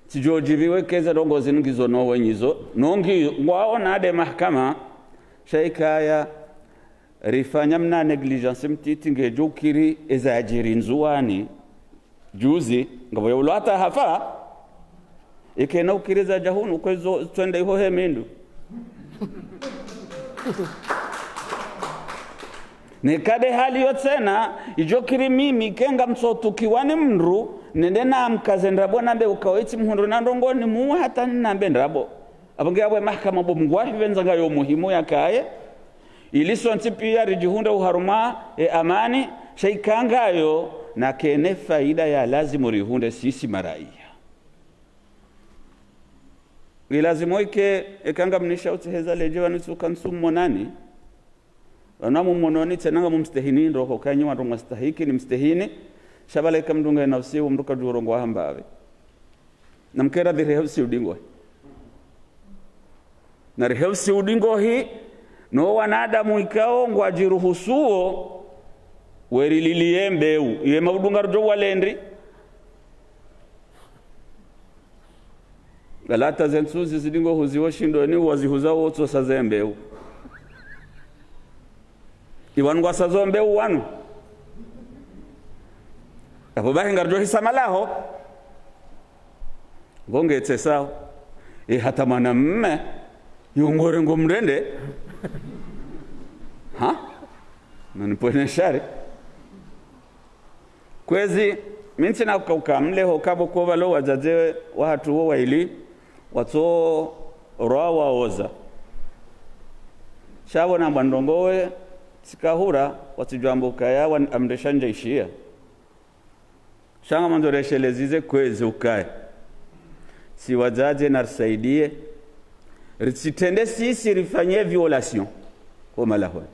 Tsidjodjiviwe keze ndrongoo zinu ngizo no wenyizo, no ngi ngwaona nde mahakama, sha ikaya, Rifanya mna négligence mtiti ngedjo ukiri eza yadjiri Ndzuwani juzi, ngapvo ya ulwata hafa. Ike na ukiri za djahunu kwezo tswende iho he mindru. Neka nde hali yo tsena, idjo kiri mimi kenga mtsotukiwa ni mndru, nende na mkaze ndrabo nambe ukao itsi mhundru na ndrongoo ni muwe hata nambe ndrabo. Apvo nge apvo e mahakama bo Mngu wahi pvendza ngayo muhimu yakaye. Ili sontsi pia ridjihundre oharumwa e amani, sha ika ngayo na kene faida ya lazimu rihundre sisi maraiya. Ngilazimu ike, eka ngamnishao utsi heza ledje pvanu tsuka ntsu mmonani. Pvanu amu mmononi tsena ngamumstehini ndro, hoka nyi wandru mwastahiki nimstehini. Sha pvala ika mndru nge na usiu mndru kadjurongoa hamba apvi. Na mkera dhiri he usiu dingohi. Na rihe usiu dingohi, no wanadamu ikao ngwadjiruhusuo, werililiye mbeu, ye maudunga rudjo walendi. Ngalata ze ntsuzi zidingo huziwa shindoni, wazihuza wotsosa ze mbeu. Iwanu ngwasazo mbeu wanu. Apvo bahi ngaridjo hisa malaho. Pvo ngetsesao. E hata mwanamme, yongore ngomrende. Ha? Nanipvwene shari. Kwezi, mi ntsina ukauka mleho kapvo ko pvalo wadzadze wahatru wo waili, watso roa waoza. Sha pvo nambwa ndrongoo we, tsikahura, watsidjwamba ukaya, wan-, amresha ndje ishiya. Sha ngamwandzo resheleze ze kwezi ukaya. Si wadzadze na risaidiye. Ritsitrende sisi rifanye violation. Ho malahoni.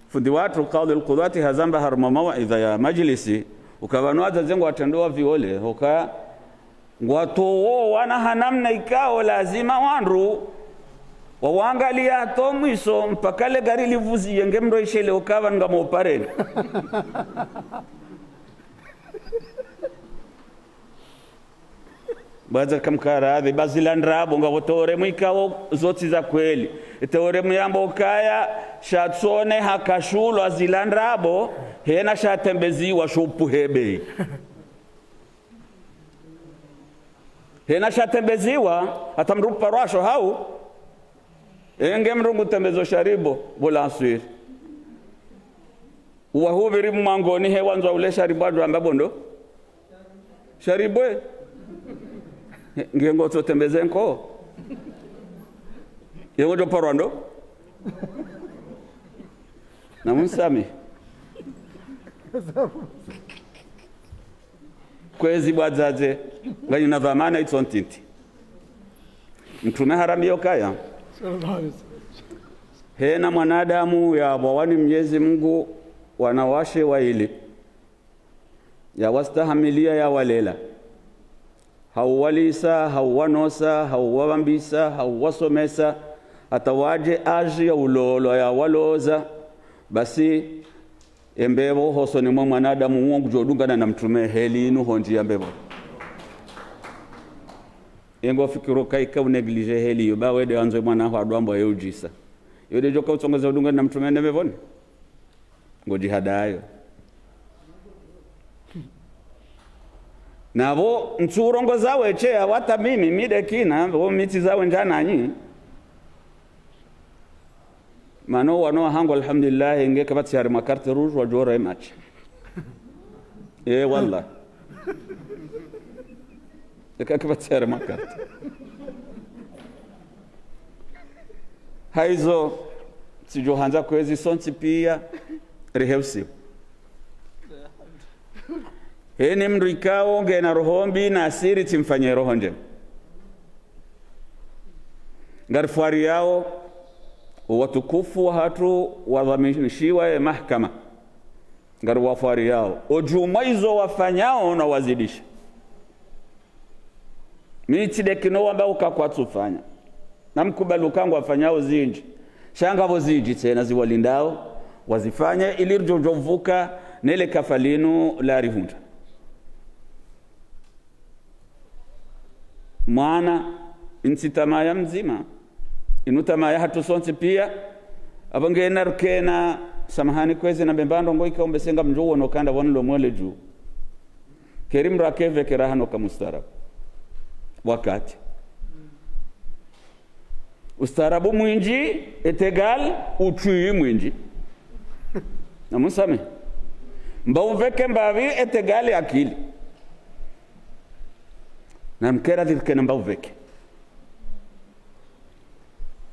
Fundi watru, Kadhi al-Kudhwati hazamba harumwa mawaidha ya majlisi, uka pvanu wadzadze ngwatrendao viole, hoka ngwatowo wana ha namna ikao lazima wandru, wawangaliya hata mwiso, mpaka le gari livuziye nge mndro ishele uka pvanu ngamo pareni. Bwaza kamkaradhi, ba zila ndrabo, ngapvo teoremu ikao zotsi za kweli. Teoremu yamba ukaya, sha tsone hakashulwa zila ndrabo, hena sha tembeziwa sho upuhe bei. Hena sha tembeziwa, hata mndru parwa sho hau, enge mndru ngutembezo sharibo, pvo la aswiri. Uwahupviri mwangoni he wandzwa ule sharibo adjo amba bondo. Sharibwe. Nge ngotsotembeze nko. Ye ngodjo parwa ndo. Na munsami. Kwezi bwadzadze, nganyina dhwamana itso ntiti. Mtrume harambiya ukaya. Sallallahu alaihi wasallam. Hena mwanadamu yapvwawa ni Mnyezi Mungu wanawashe waili. Yawastahamiliya yawalela. Hauwalisa, hauwanosa, hauwapvambisa, hauwasomesa. Hata wadje aji ya ulolwa yawaloza. Basi, e mbepvo hosoni mwa mwanadamu uwo ngudjo dungana na mtrume heli inu ho ndjiya mbepvo. Ye ngo fikiri uka ika unégligé heli iyo, ba wende wandzo mwana ho adwambo ye udjisa. Iyo nde djoka utsongeza udungana na mtrume nde mbepvoni. Ngodjihadayo. Na pvo ntsu urongoza weshe ya wata mimi, mi nde kina, pvo mi tsi zawe ndja nanyi. Mana wanu wahangu, alhamdulillah, nge kapvatsi harimwa carte rouge, wadjora e match. Eh, wallah. Eka kapvatsi harimwa carte. Haizo, tsidjo handza kwezi sontsi piya, riheusiwe. Heni mndru ikao ngena roho mbi na siri tsimfanye roho ndjema. Ngarifwariyao, watukufu wahatru wadhwaminishiwa ye mahakama. Ngariwafwariyao. Odjumwa izo wafanyao na wazidishe. Mi tsi nde kino wamba uka kwatsufanya. Na mkubali uka ngwafanyao zindji. Sha ngapvo zindji tsena ziwalindao, wazifanye ili ridjo djo pvuka nele kafa linu larihundra. Mwana, inu tsi tamaa ya mdzima, inu tamaa yahatru sontsi piya, Apvo ngena rukena, samahani kwezi na mbemba ndrongo ika umbe senga mdjo wono kanda wanu lo mwele dju. Keri mdru akeve kera hano ka mustaarabu. Wakati. Ustaarabu mwindji, est égal, utswi mwindji. Na musame. Mba uveke mbapvi, est égal akili. Na mkera dhirikena mba uveke.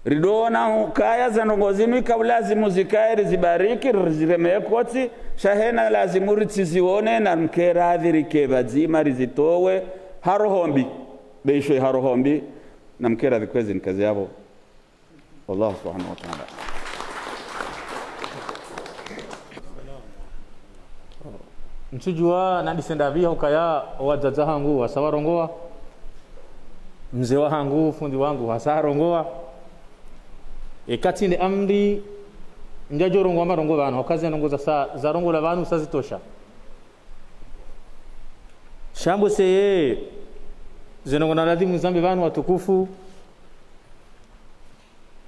Ridjo ona ukaya za ndrongo zinu ika ulazimu zikaye rizibariki, rizireme kotsi, sha hena lazimu ritsizione na mkera dhirike pvadzima rizitowe, ha roho mbi, beisho ha roho mbi, na mkera dhikwezi nikazi yapvo. Wallahu subhanahu wa ta'ala. Ntsudjuwa nadisenda pvi ha ukaya wadzadze hangu wasa warongowa. Mze wahangu, fundi wangu, wasa warongowa. Eka tsi nde amri, ndjadjo rongowa marongo pvanu, ha uka ze ndrongo zasa, zarongowa pvanu sa zitosha. Sha mbo seye, ze ndrongo na lazimu zambe pvanu watukufu,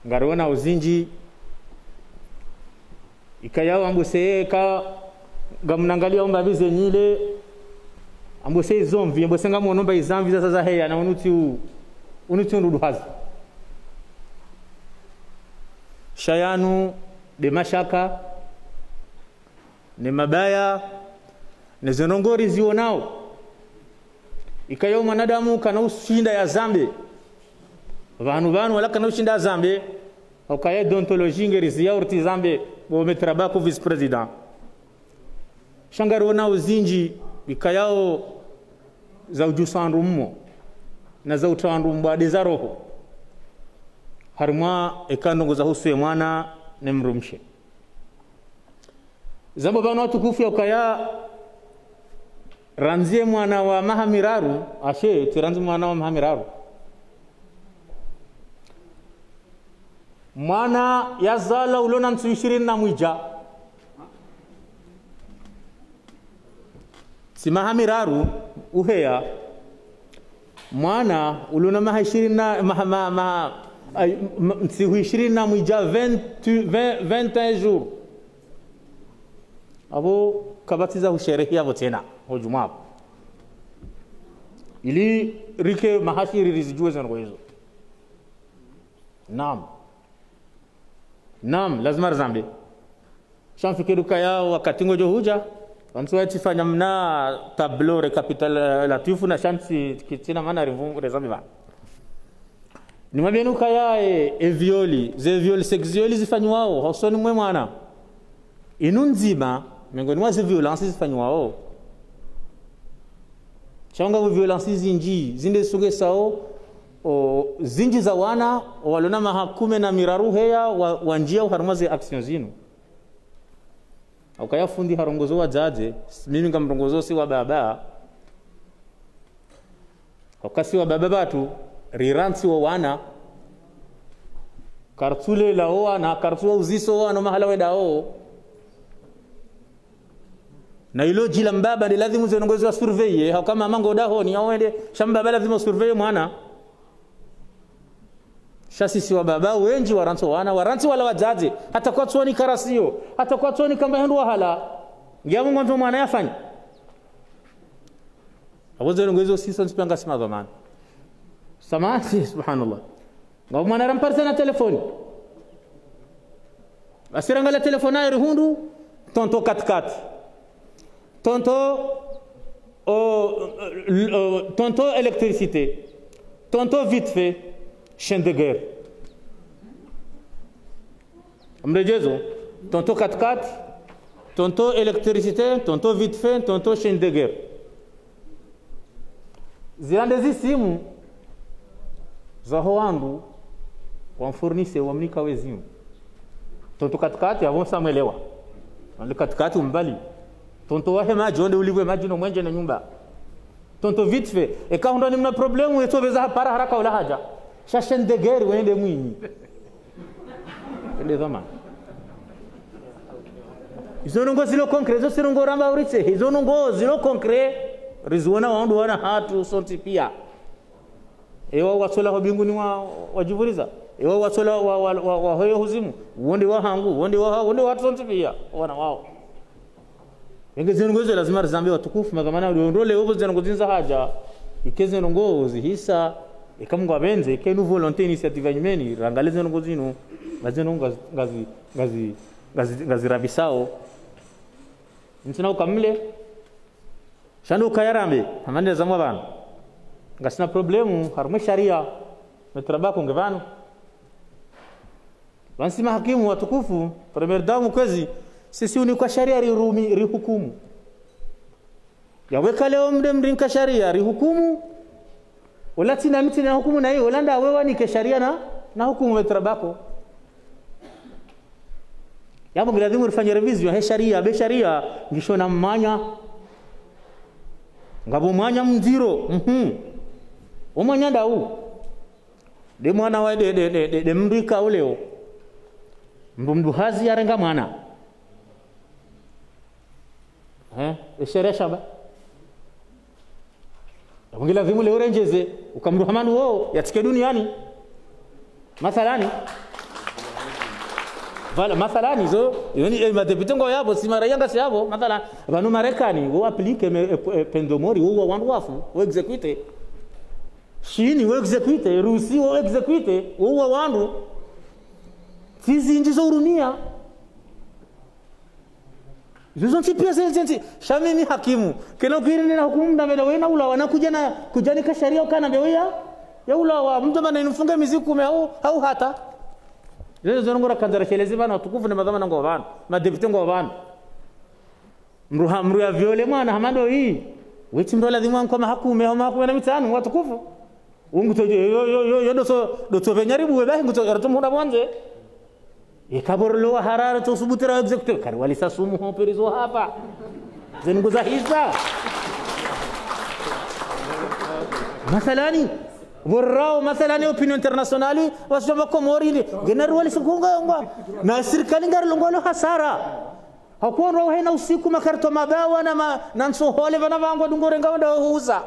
ngariwona uzindji, ikayao ambo seye ka, ngamunangalia umba pvi ze nyile, ambo seye zomvi, ambo seye ngamono mba izamvi zasa zaheya na unutsi u, unutsi undudu hazi. Sha yanu, nde mashaka, ne mabaya, ne ze ndrongo rizionao. Ikayao mwanadamu kana ushinda yazambe. Pvanu pvanu wala kana ushinda yazambe. Ha ukaya déontologie ngeriziya urtsi zambe, bo maître Baku vice-président. Sha ngariwona uzindji, ikayao za udjusa wandru mmo, na za utra wandru mbwade za roho. Harimwa eka ndrongo zahusu ye mwana ne mdrumshe. Zambo pvanu watukufu ya ukaya randzi ye mwana wa maha miraru, ashe, tsi randzi mwana wa maha miraru. Mwana yazalwa ulo na ntsu ishirini na mwidja. Tsi maha miraru uheya. Mwana ulo na maha ishirini na, maha, maha, maha, ay, ma, ntsihu ishirini na mwidja, vingt, vingt, vingt et un jours. Apvo kapvatsi za husherehi apvo tsena, ho djumwa apvo. Ili rike mahashiri rizidjuwe ze ndrongo izo. Naam. Naam, lazima rizambe. Sha mfikiri ukaya wakati ngodjo hudja, wantsu watsifanya mna tableau récapitulatif na sha ntsi kitsina mana rimvu rezambe pva. Nimwambieni ukaya e, e viol, ze viol, sex viol zifanyiwao, hosoni mwe mwana. Inu ndzima, miongoni mwa ze violence zifanyiwao. Sha ngapvo violence zindji, zinde sugesao, o, zindji za wana, o, walo na maha kume na miraru heya, wa, wandjia oharumwa ze action zinu. Ha ukaya fundi harongozo wadzadze, mimi ngamrongozo si wababa. Ha uka si wababa pvatsu, rirantsi wo wana. Kartsu lela wo wana, kartsu wa uziso wo wana, mahala wendao. Na ilo djila mbaba, nde lazimu ze ndrongo zo wa surveiller, ha uka mama ngodahoni, ya wende, sha mbaba lazimu surveiller mwana. Sha sisi wababa wendji warantsi wo wana, warantsi wala wadzadze, hata kwatsoni karasio, hata kwatsoni kamba hindru wahala. Ngiya Mungu ndo mwana yafanya. Apvo ze ndrongo izo siso ntsipanga sima dhwamana. Samahani, subhanallah. Ngapvo mwana ramparisa na telefoni. Asirangala telefoni ayi rihundru, tonton quatre-quatre. Tonton, o, o, tonton électricité. Tonton vite fait, chien de guerre. Mredjezo, tonton quatre-quatre, tonton électricité, tonton vite fait, tonton chien de guerre. Zila nde zisimu zaho wandru wamfournissé wamnika wezimu. Tonton quatre-quatre, apvo nsa mwelewa. Tonton quatre-quatre umbali. Tonton wahe madji, onde ulipve madji no mwenje na nyumba. Tonton vite fait, eka hundra ni mna problème, yetso pveza hapara haraka ula hadja. Sha chien de guerre, wende mwinyi. Ende dhwamana. Izo ndrongo zilo concret, izo si ndrongo ramba uritse, izo ndrongo zilo concret, riziona wandru wana hatru sontsi pia. Ewa watsola ho mbinguni wa, wadjivuriza. Ewa watsola wa, wa, wa, wa hoyo huzimu. Wonde wahangu, wonde waha, wonde watsontsi pia. Wana wao. Enge zinu ngozo lazima rizambe watukufu, madhwamana, ndo leo zinu ngozinza haja. Ike zinu ngozi hisa, ika Mngu apvendze, ike inu volonté initiative nyumeni, rangale zinu ngozinu, ngazinu ngazi, ngazi, ngazi, ngazi, ngazi rabisao. Ntsina ukamle, sha ndo ukaya rambe, hamani za mwa pvanu. Ngasina problemu, harumwa sharia, Maître Bako nge pvanu. Pvanu si mahakimu watukufu, première dame kwezi, sisi unikwa sharia rirumi, rihukumu. Yaweka leo mdru mrinka sharia, rihukumu. Ola tsina mi tsina hukumu na iyo, ola nda wewe nike sharia na, na hukumu Maître Bako. Yapvo ngiladhimu rifanye révision, he sharia, be sharia, ngisho na mwanya. Ngapvo mwanya mdziro, mhm. Wo mwanya ndau. Nde mwana wa, nde, nde, nde, nde, nde mdru ikao leo. Mdru, mdru hazi yarenga mwana. Eh, e sharia shamba. Yapvo ngiladhimu leo rendjeze, uka mdru hamani wo, yatsike duniani. Mathalani. Voilà, mathalani, zo, yoni, eh, madéputé ngo yapvo, si maraya ngasi yapvo, mathalani. Pvanu Marekani, wo appliqué me, eh, eh, peine de mort, wo uwa wandru wafu, wo exécuté. Shini, wo exécuté, Rusi, wo exécuté, wo uwa wandru. Tsi zindji zo urumia. Zizo ntsi pia ze, ze ntsi. Sha mimi hakimu. Kena ukiri nina hukumu nda meda wena ulawa na kudja na, kudja nika sharia ukana mbe weya. Ya ulawa, mdru mana inifunge miezi kume hau, hau hata. Zizo zinu ngora kandzara shelezi pvanu, watukufu ne madhwamana ngo pvanu. Madéputé ngo pvanu. Mdru ha, mdru ya viole mwana hamando hii. Wetsi mdru ladhimu ankwa maha kume, hau maha kume na mitsanu, watukufu. Wo ngutso, yo, yo, yo, yo, yo, ndo so, ndo so pvenya ribuwe, bahi ngutso, ratso mhunda pvondze. Eka pvo rilo wa harara tso subutira exécuté, kari walisa sumu ho périzo hapva. Zinu ngoza hisa. Mathalani, pvo rao, mathalani, opinion internationale, wasoma Komori, ngena ri walisa kunga, nga. Na sirikali ngari longwa lo hasara. Hakuwa ndo wahena usiku makarto mabawa na ma, na ntsohole pvanu pvangu dungo renga wanda wahuza.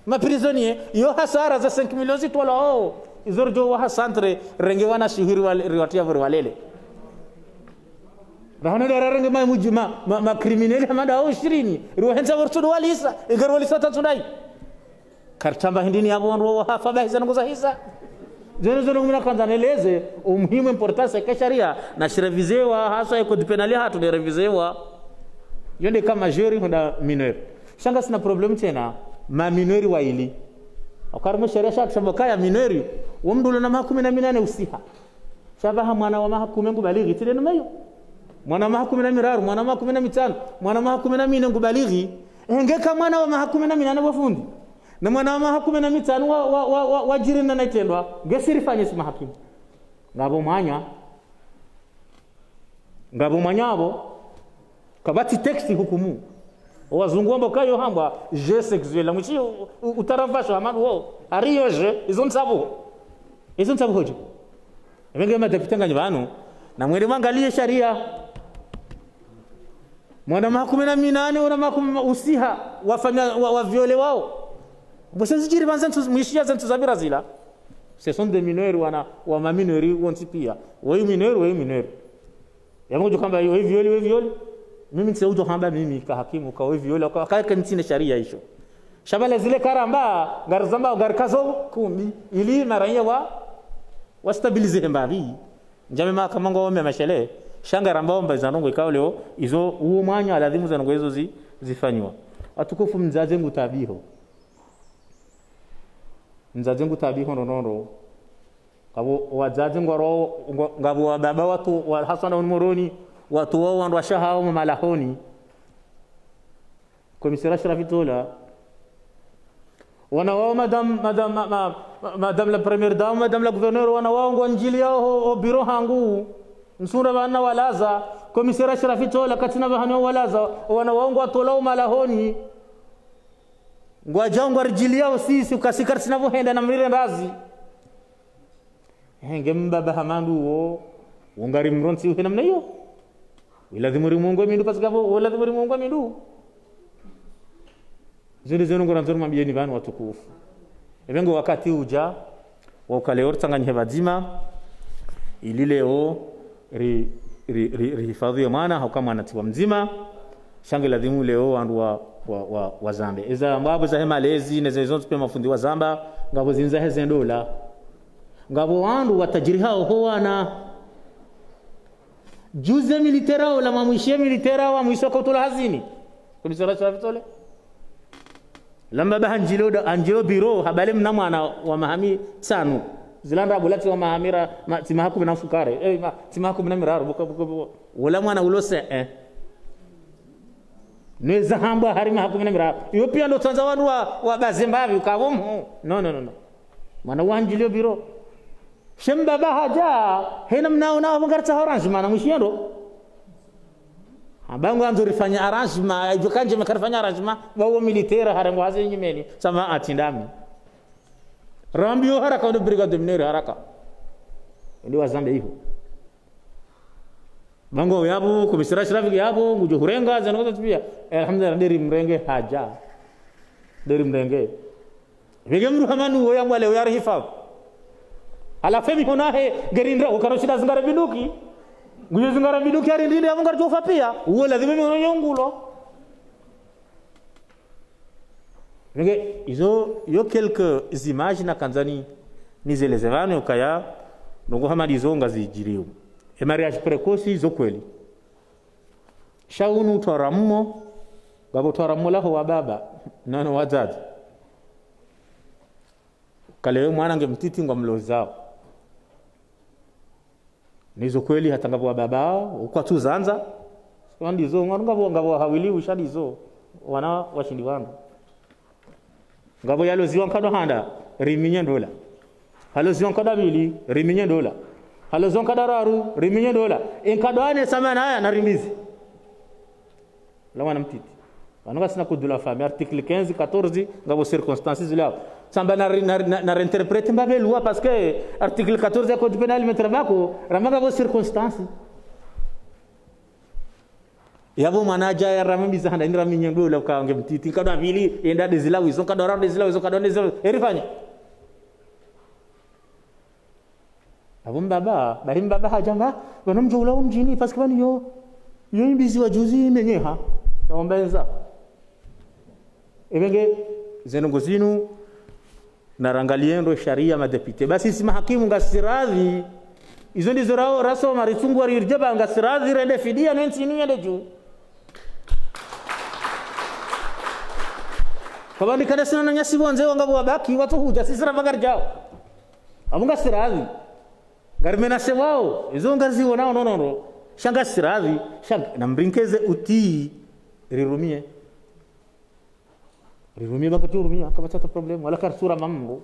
Ma prisonniers, yo hasara za cinq millions zitwalwao. Izo ridjo waha centre, renge wana shihiri wale, riwatriya pvo riwalele. Rahana ndo rarenge ma mudji ma, ma, ma criminels hamanda hao ishirini. Riwahendza pvo ritsudu walisa, inga riwalisa tantsu ndayi. Karitsamba hindri ni yapvo wandru wahafa bahi zinu ngoza hisa. Zinu zinu mina kandza neleze, umuhimu importance ya ke sharia, na shirevizewa, haswa ye code pénal yahatru nerevizewa. Yo nde ka majeur hunda mineur. Sha ngasina problème tsena, ma mineur waili. Okari mwe sharia sha tsamba kaya mineur, wo mdru ulo na maha kume na minane usiha. Sha pvaha mwana wa maha kume ngu balighi, tsi nde numeyo. Mwana wa maha kume na miraru, mwana wa maha kume na mitsanu, mwana wa maha kume na mine ngu balighi. Enge ka mwana wa maha kume na minane wa fundi. Na mwana wa maha kume na mitsanu wa, wa, wa, wa, wa djiri na nayitrendwa. Nge si rifanye si mahakimu. Ngapvo mwanya. Ngapvo mwanya apvo. Kapvatsi texte hukumu. Owazungu wamba kayo hambwa, jeu sexuel. Mwishi u, u, utaravasho hamanu wo. Hari yo jeu, izo ntsabu. Izo ntsabu hodjo. Epvenge madéputé nganyi pvanu. Na mwende mwangalie sharia. Mwana maha kume na minane, wana maha kume usiha, wafanya, wa, wa viole wao. Bo se zidjiri pvanu zantsu, mwishiya zantsu za Brazil. Ce sont des mineurs, wana, wa ma mineurs, wontsi pia. Wewe mineur, wewe mineur. Yapvo ngudjo hamba, wewe viole, wewe viole. Mimi ntsi udjo hamba, mimi ka hakimu, ka wewe viole, ka, ka, ka ntsina sharia isho. Sha pvala zile karamba, ngarizamba, ngarikazo, kumbi, ili maranya wa, wa stabiliser hembavi. Ndjame mahakama ngwao mashele, sha ngaramba omba izo ndrongoo ikao leo, izo uwo mwanya ladhimu izo ndrongoo izo zi, zifanyiwa. Watukufu mdzadze ngutabiho. Mdzadze ngutabiho ndrongoo. Ngapvo wadzadze ngwaro, ngwa, ngapvo wababa watru, wa haswa na unu Moroni, watru wao wandru washe hao mamalahoni. Commissaire Ashrafi Tola. Wana wao madame, madame, ma, ma, ma, madame la première dame, madame la gouverneur, wana wao ngwanjiliao ho, ho bureau hangu. Ntsundra pvanu walaza, commissaire Ashrafi Tola, katsina pvahanu walaza, wana wao ngwatolwao malahoni. Ngwadjao ngwarijiliao sisi, ukasi karitsina pvohenda na mrire ndazi. Henge mbaba hama ndu wo, wo ngari mrontsi uhe namna iyo. Wilazimu rimungwe mindru, parce que apvo, wilazimu rimungwe mindru. Zindru zinu ngorandzo rimwambiyeni pvanu watukufu. Epvenge wakati udja, Wauka leo ritsanganyihe pvadzima, ili leo ri, ri, ri, rihifadhwi ye mwana, hauka mwana tsi wa mdzima, sha nge ladhimu leo wandru wa, wa, wa, wazambe. Eza mbapvo zahe malezi, neze zontsi pia mafundi wazamba, ngapvo zindza heze ndola. Ngapvo wandru watajiri hao ho wana. Juzi militaire ola mamwishiye militaire wa mwiso kautolwa hazini. Komisera sha vitole. Lamba ba handjilo da, handjilo biro, habale mna mwana wa maha mitsanu. Zila ndrabo la tsi wa maha mira, ma, tsi maha kumi na mfukare. Eh, ma, tsi maha kumi na miraru, buka, buka, buka. Wola mwana ulo se, eh. Nweza hambwa hari maha kumi na miraru. Iyo pia ndo tsandza wandru wa, wa baze mbapvi, ukapvo mhu. No, no, no, no. Mwana wa handjilo biro. Sha mbaba hadja, hena mna ona wapvo ngaritsaho arrangement na mwishiye ndo. Hamba ngwandzo rifanye arrangement, idjo kandje meka rifanye arrangement, ba wo militaire harengwa hazi nyumeni, sama atindami. Rambiyo haraka, ndo brigade de mineurs haraka. Ndi wazambe iho. Ba ngo yapvo, komisera sha rafiki yapvo, ngudjo hurenga, zana koza tupia. Alhamdulillah, nderi mrenge hadja. Nderi mrenge. Pvenge mdru hama nuwo ya mwale uyarihifadhwi. Halafu emi hona he, ngerindra, ukano shinda zingara mbunduki. Ngudjo zingara mbunduki, harindrinde, yapvo ngaridjo ufa pia. Uwo ladhimu mi hono nyongulo. Pvenge, izo, yo quelques images nakandza ni, nizeleze pvanu, ukaya, ndrongoo hama ndizo ngazidjiriyo. E mariage précoce, izo kweli. Sha unu utwara mmo, ngapvo utwara mmo laho wababa, nano wadzadze. Kale we mwana nge mtiti ngwamlozao. Nizo kweli hata ngapvo wababa, ukwatsu zandza. Sika ndizo, ngapvo, ngapvo hawili usha ndizo, wana washindi wanu. Ngapvo yaloziwa nkado handa, riminye ndola. Haloziwa nkado mbili, riminye ndola. Haloziwa nkado raru, riminye ndola. Enkado ane samana haya na rimizi. La mwana mtiti. Pvanu ngasina code de la famille, article quinze, quatorze, ngapvo circonstances zilao. Samba na, na, na, na réinterpréter mbapvi loi, parce que article quatorze ya code pénal metra bako, ramba ngapvo circonstances. Yapvo mwana hadja ya rama mbiza handa ini rami nyengo ula uka nge mtiti. Nkado mbili, yenda ndezilao izo, nkado raru ndezilao izo, nkado nne ndezilao izo. Erifanya. Apvo mbaba, bahi mbaba hadja mba, pvanu mdjo ula wo mdjini, parce que pvanu yo, yo imbizi wa juzi imenyeha. Naomba enza. Epvenge, zendrongoo zinu, narangaliye ndro sharia madéputés. Basi si mahakimu ngasi radhi. Izo ndizo rao, rasoma, ritsungwa, rirjaba, ngasi radhi, rende fidia, no entsi inu yende dju. Kapvandikana sina na nyasi pvondze wanga pvo wabaki, watsu hudja, sisi rapvangaridjao. Apvo ngasi radhi. Ngari menacé wao, izo ngariziwonao no, no, no. Sha ngasi radhi, sha namringeze uti, rirumie. Rirumie baka tu rumia, kapvatsi hata problème, wala karisura mambo.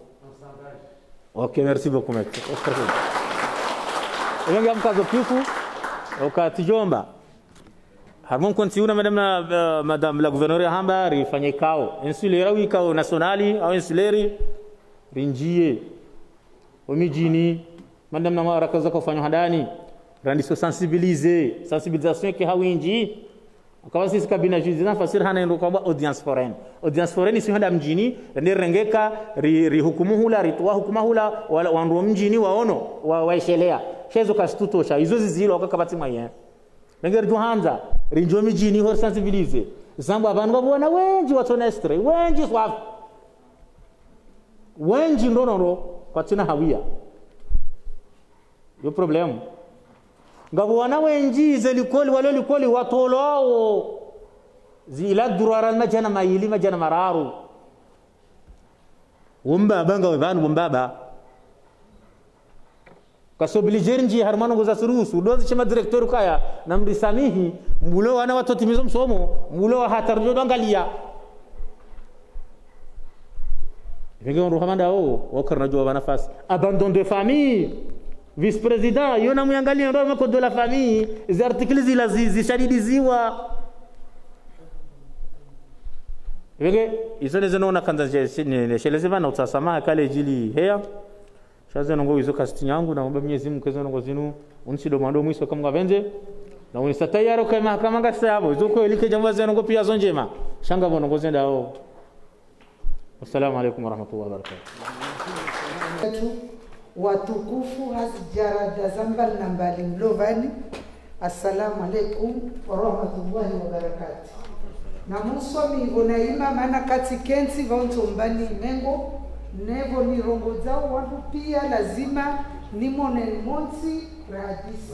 Ok, merci beaucoup, maître. Epvenge mkazo kifu, wakati djomba. Harumwa nkontsi una madame na, euh, madame la gouverneure hamba, rifanye ikao. Insulaire au ikao national, au insulaire, rinjiye. Wo midjini, madame na mwaraka zaka ufanywa handani, randiso sensibiliser, sensibilisation ke ha windji. Akawa sisi cabinet judiciaire, nafasi rahana ndo kwamba audience foraine. Audience foraine si handa mdjini, rende rengeka, ri, rihukumu hula, ritowa hukuma hula, wala wandru wa mdjini waono, wa, waishelea. Sha izo kasitutosha, izo zizilo, waka kapvatsi moyen. Nenge ridjo handza, rindjo midjini ho risensibiliser. Zambwa pvanu ngapvo wana wendji watsona extrait, wendji swafi. Wendji ndro ndro ndro, kwatsina hawia. Yo problème. Ngapvo wana wendji ze likoli, walo likoli watolwao. Zila durara madjana mayili, madjana mararu. Wo mbaba ngawe pvanu, wo mbaba. Kaso obligé rinjiye harumwa ndrongoo za siruhusu, dozi shema directeur ukaya, namrisamihi, mbulo wana watsotimizo msomo, mbulo wa hatari djo dwangaliya. Epvenge wandru hama ndao, wakarina djo wapva nafasi. Abandon de famille, vice-président, yo namuyangaliye ndo harumwa code de la famille, ze articles zila zi, zishadidiziwa. Epvenge, izo neze nona kandza je, je, ne, ne, sheleze pvanu utsasama kale djili heya. Sha zendrongoo izo kasitsi nyangu, naomba Mwenyezi Mungu ke zendrongoo zinu, unsi ndo mwando mwiso kamwe ngapvendze, na unisa tayari ke mahakama ngasi yapvo, izo kweli ke djamba zendrongoo pia zo ndjema, sha ngapvo ndrongoo zendao. Wassalamu alaikum warahmatullahi wabarakatuh. Yetu, Watukufu, hazi djarada za mbali na mbali mlo vani, assalamu alaikum warahmatullahi wabarakatuh. Na muswa mi vo naima mana katsi kentsi vao ntsombani mengo, nevo nirongodzao wandru pia lazima nimone montsi rahadisi.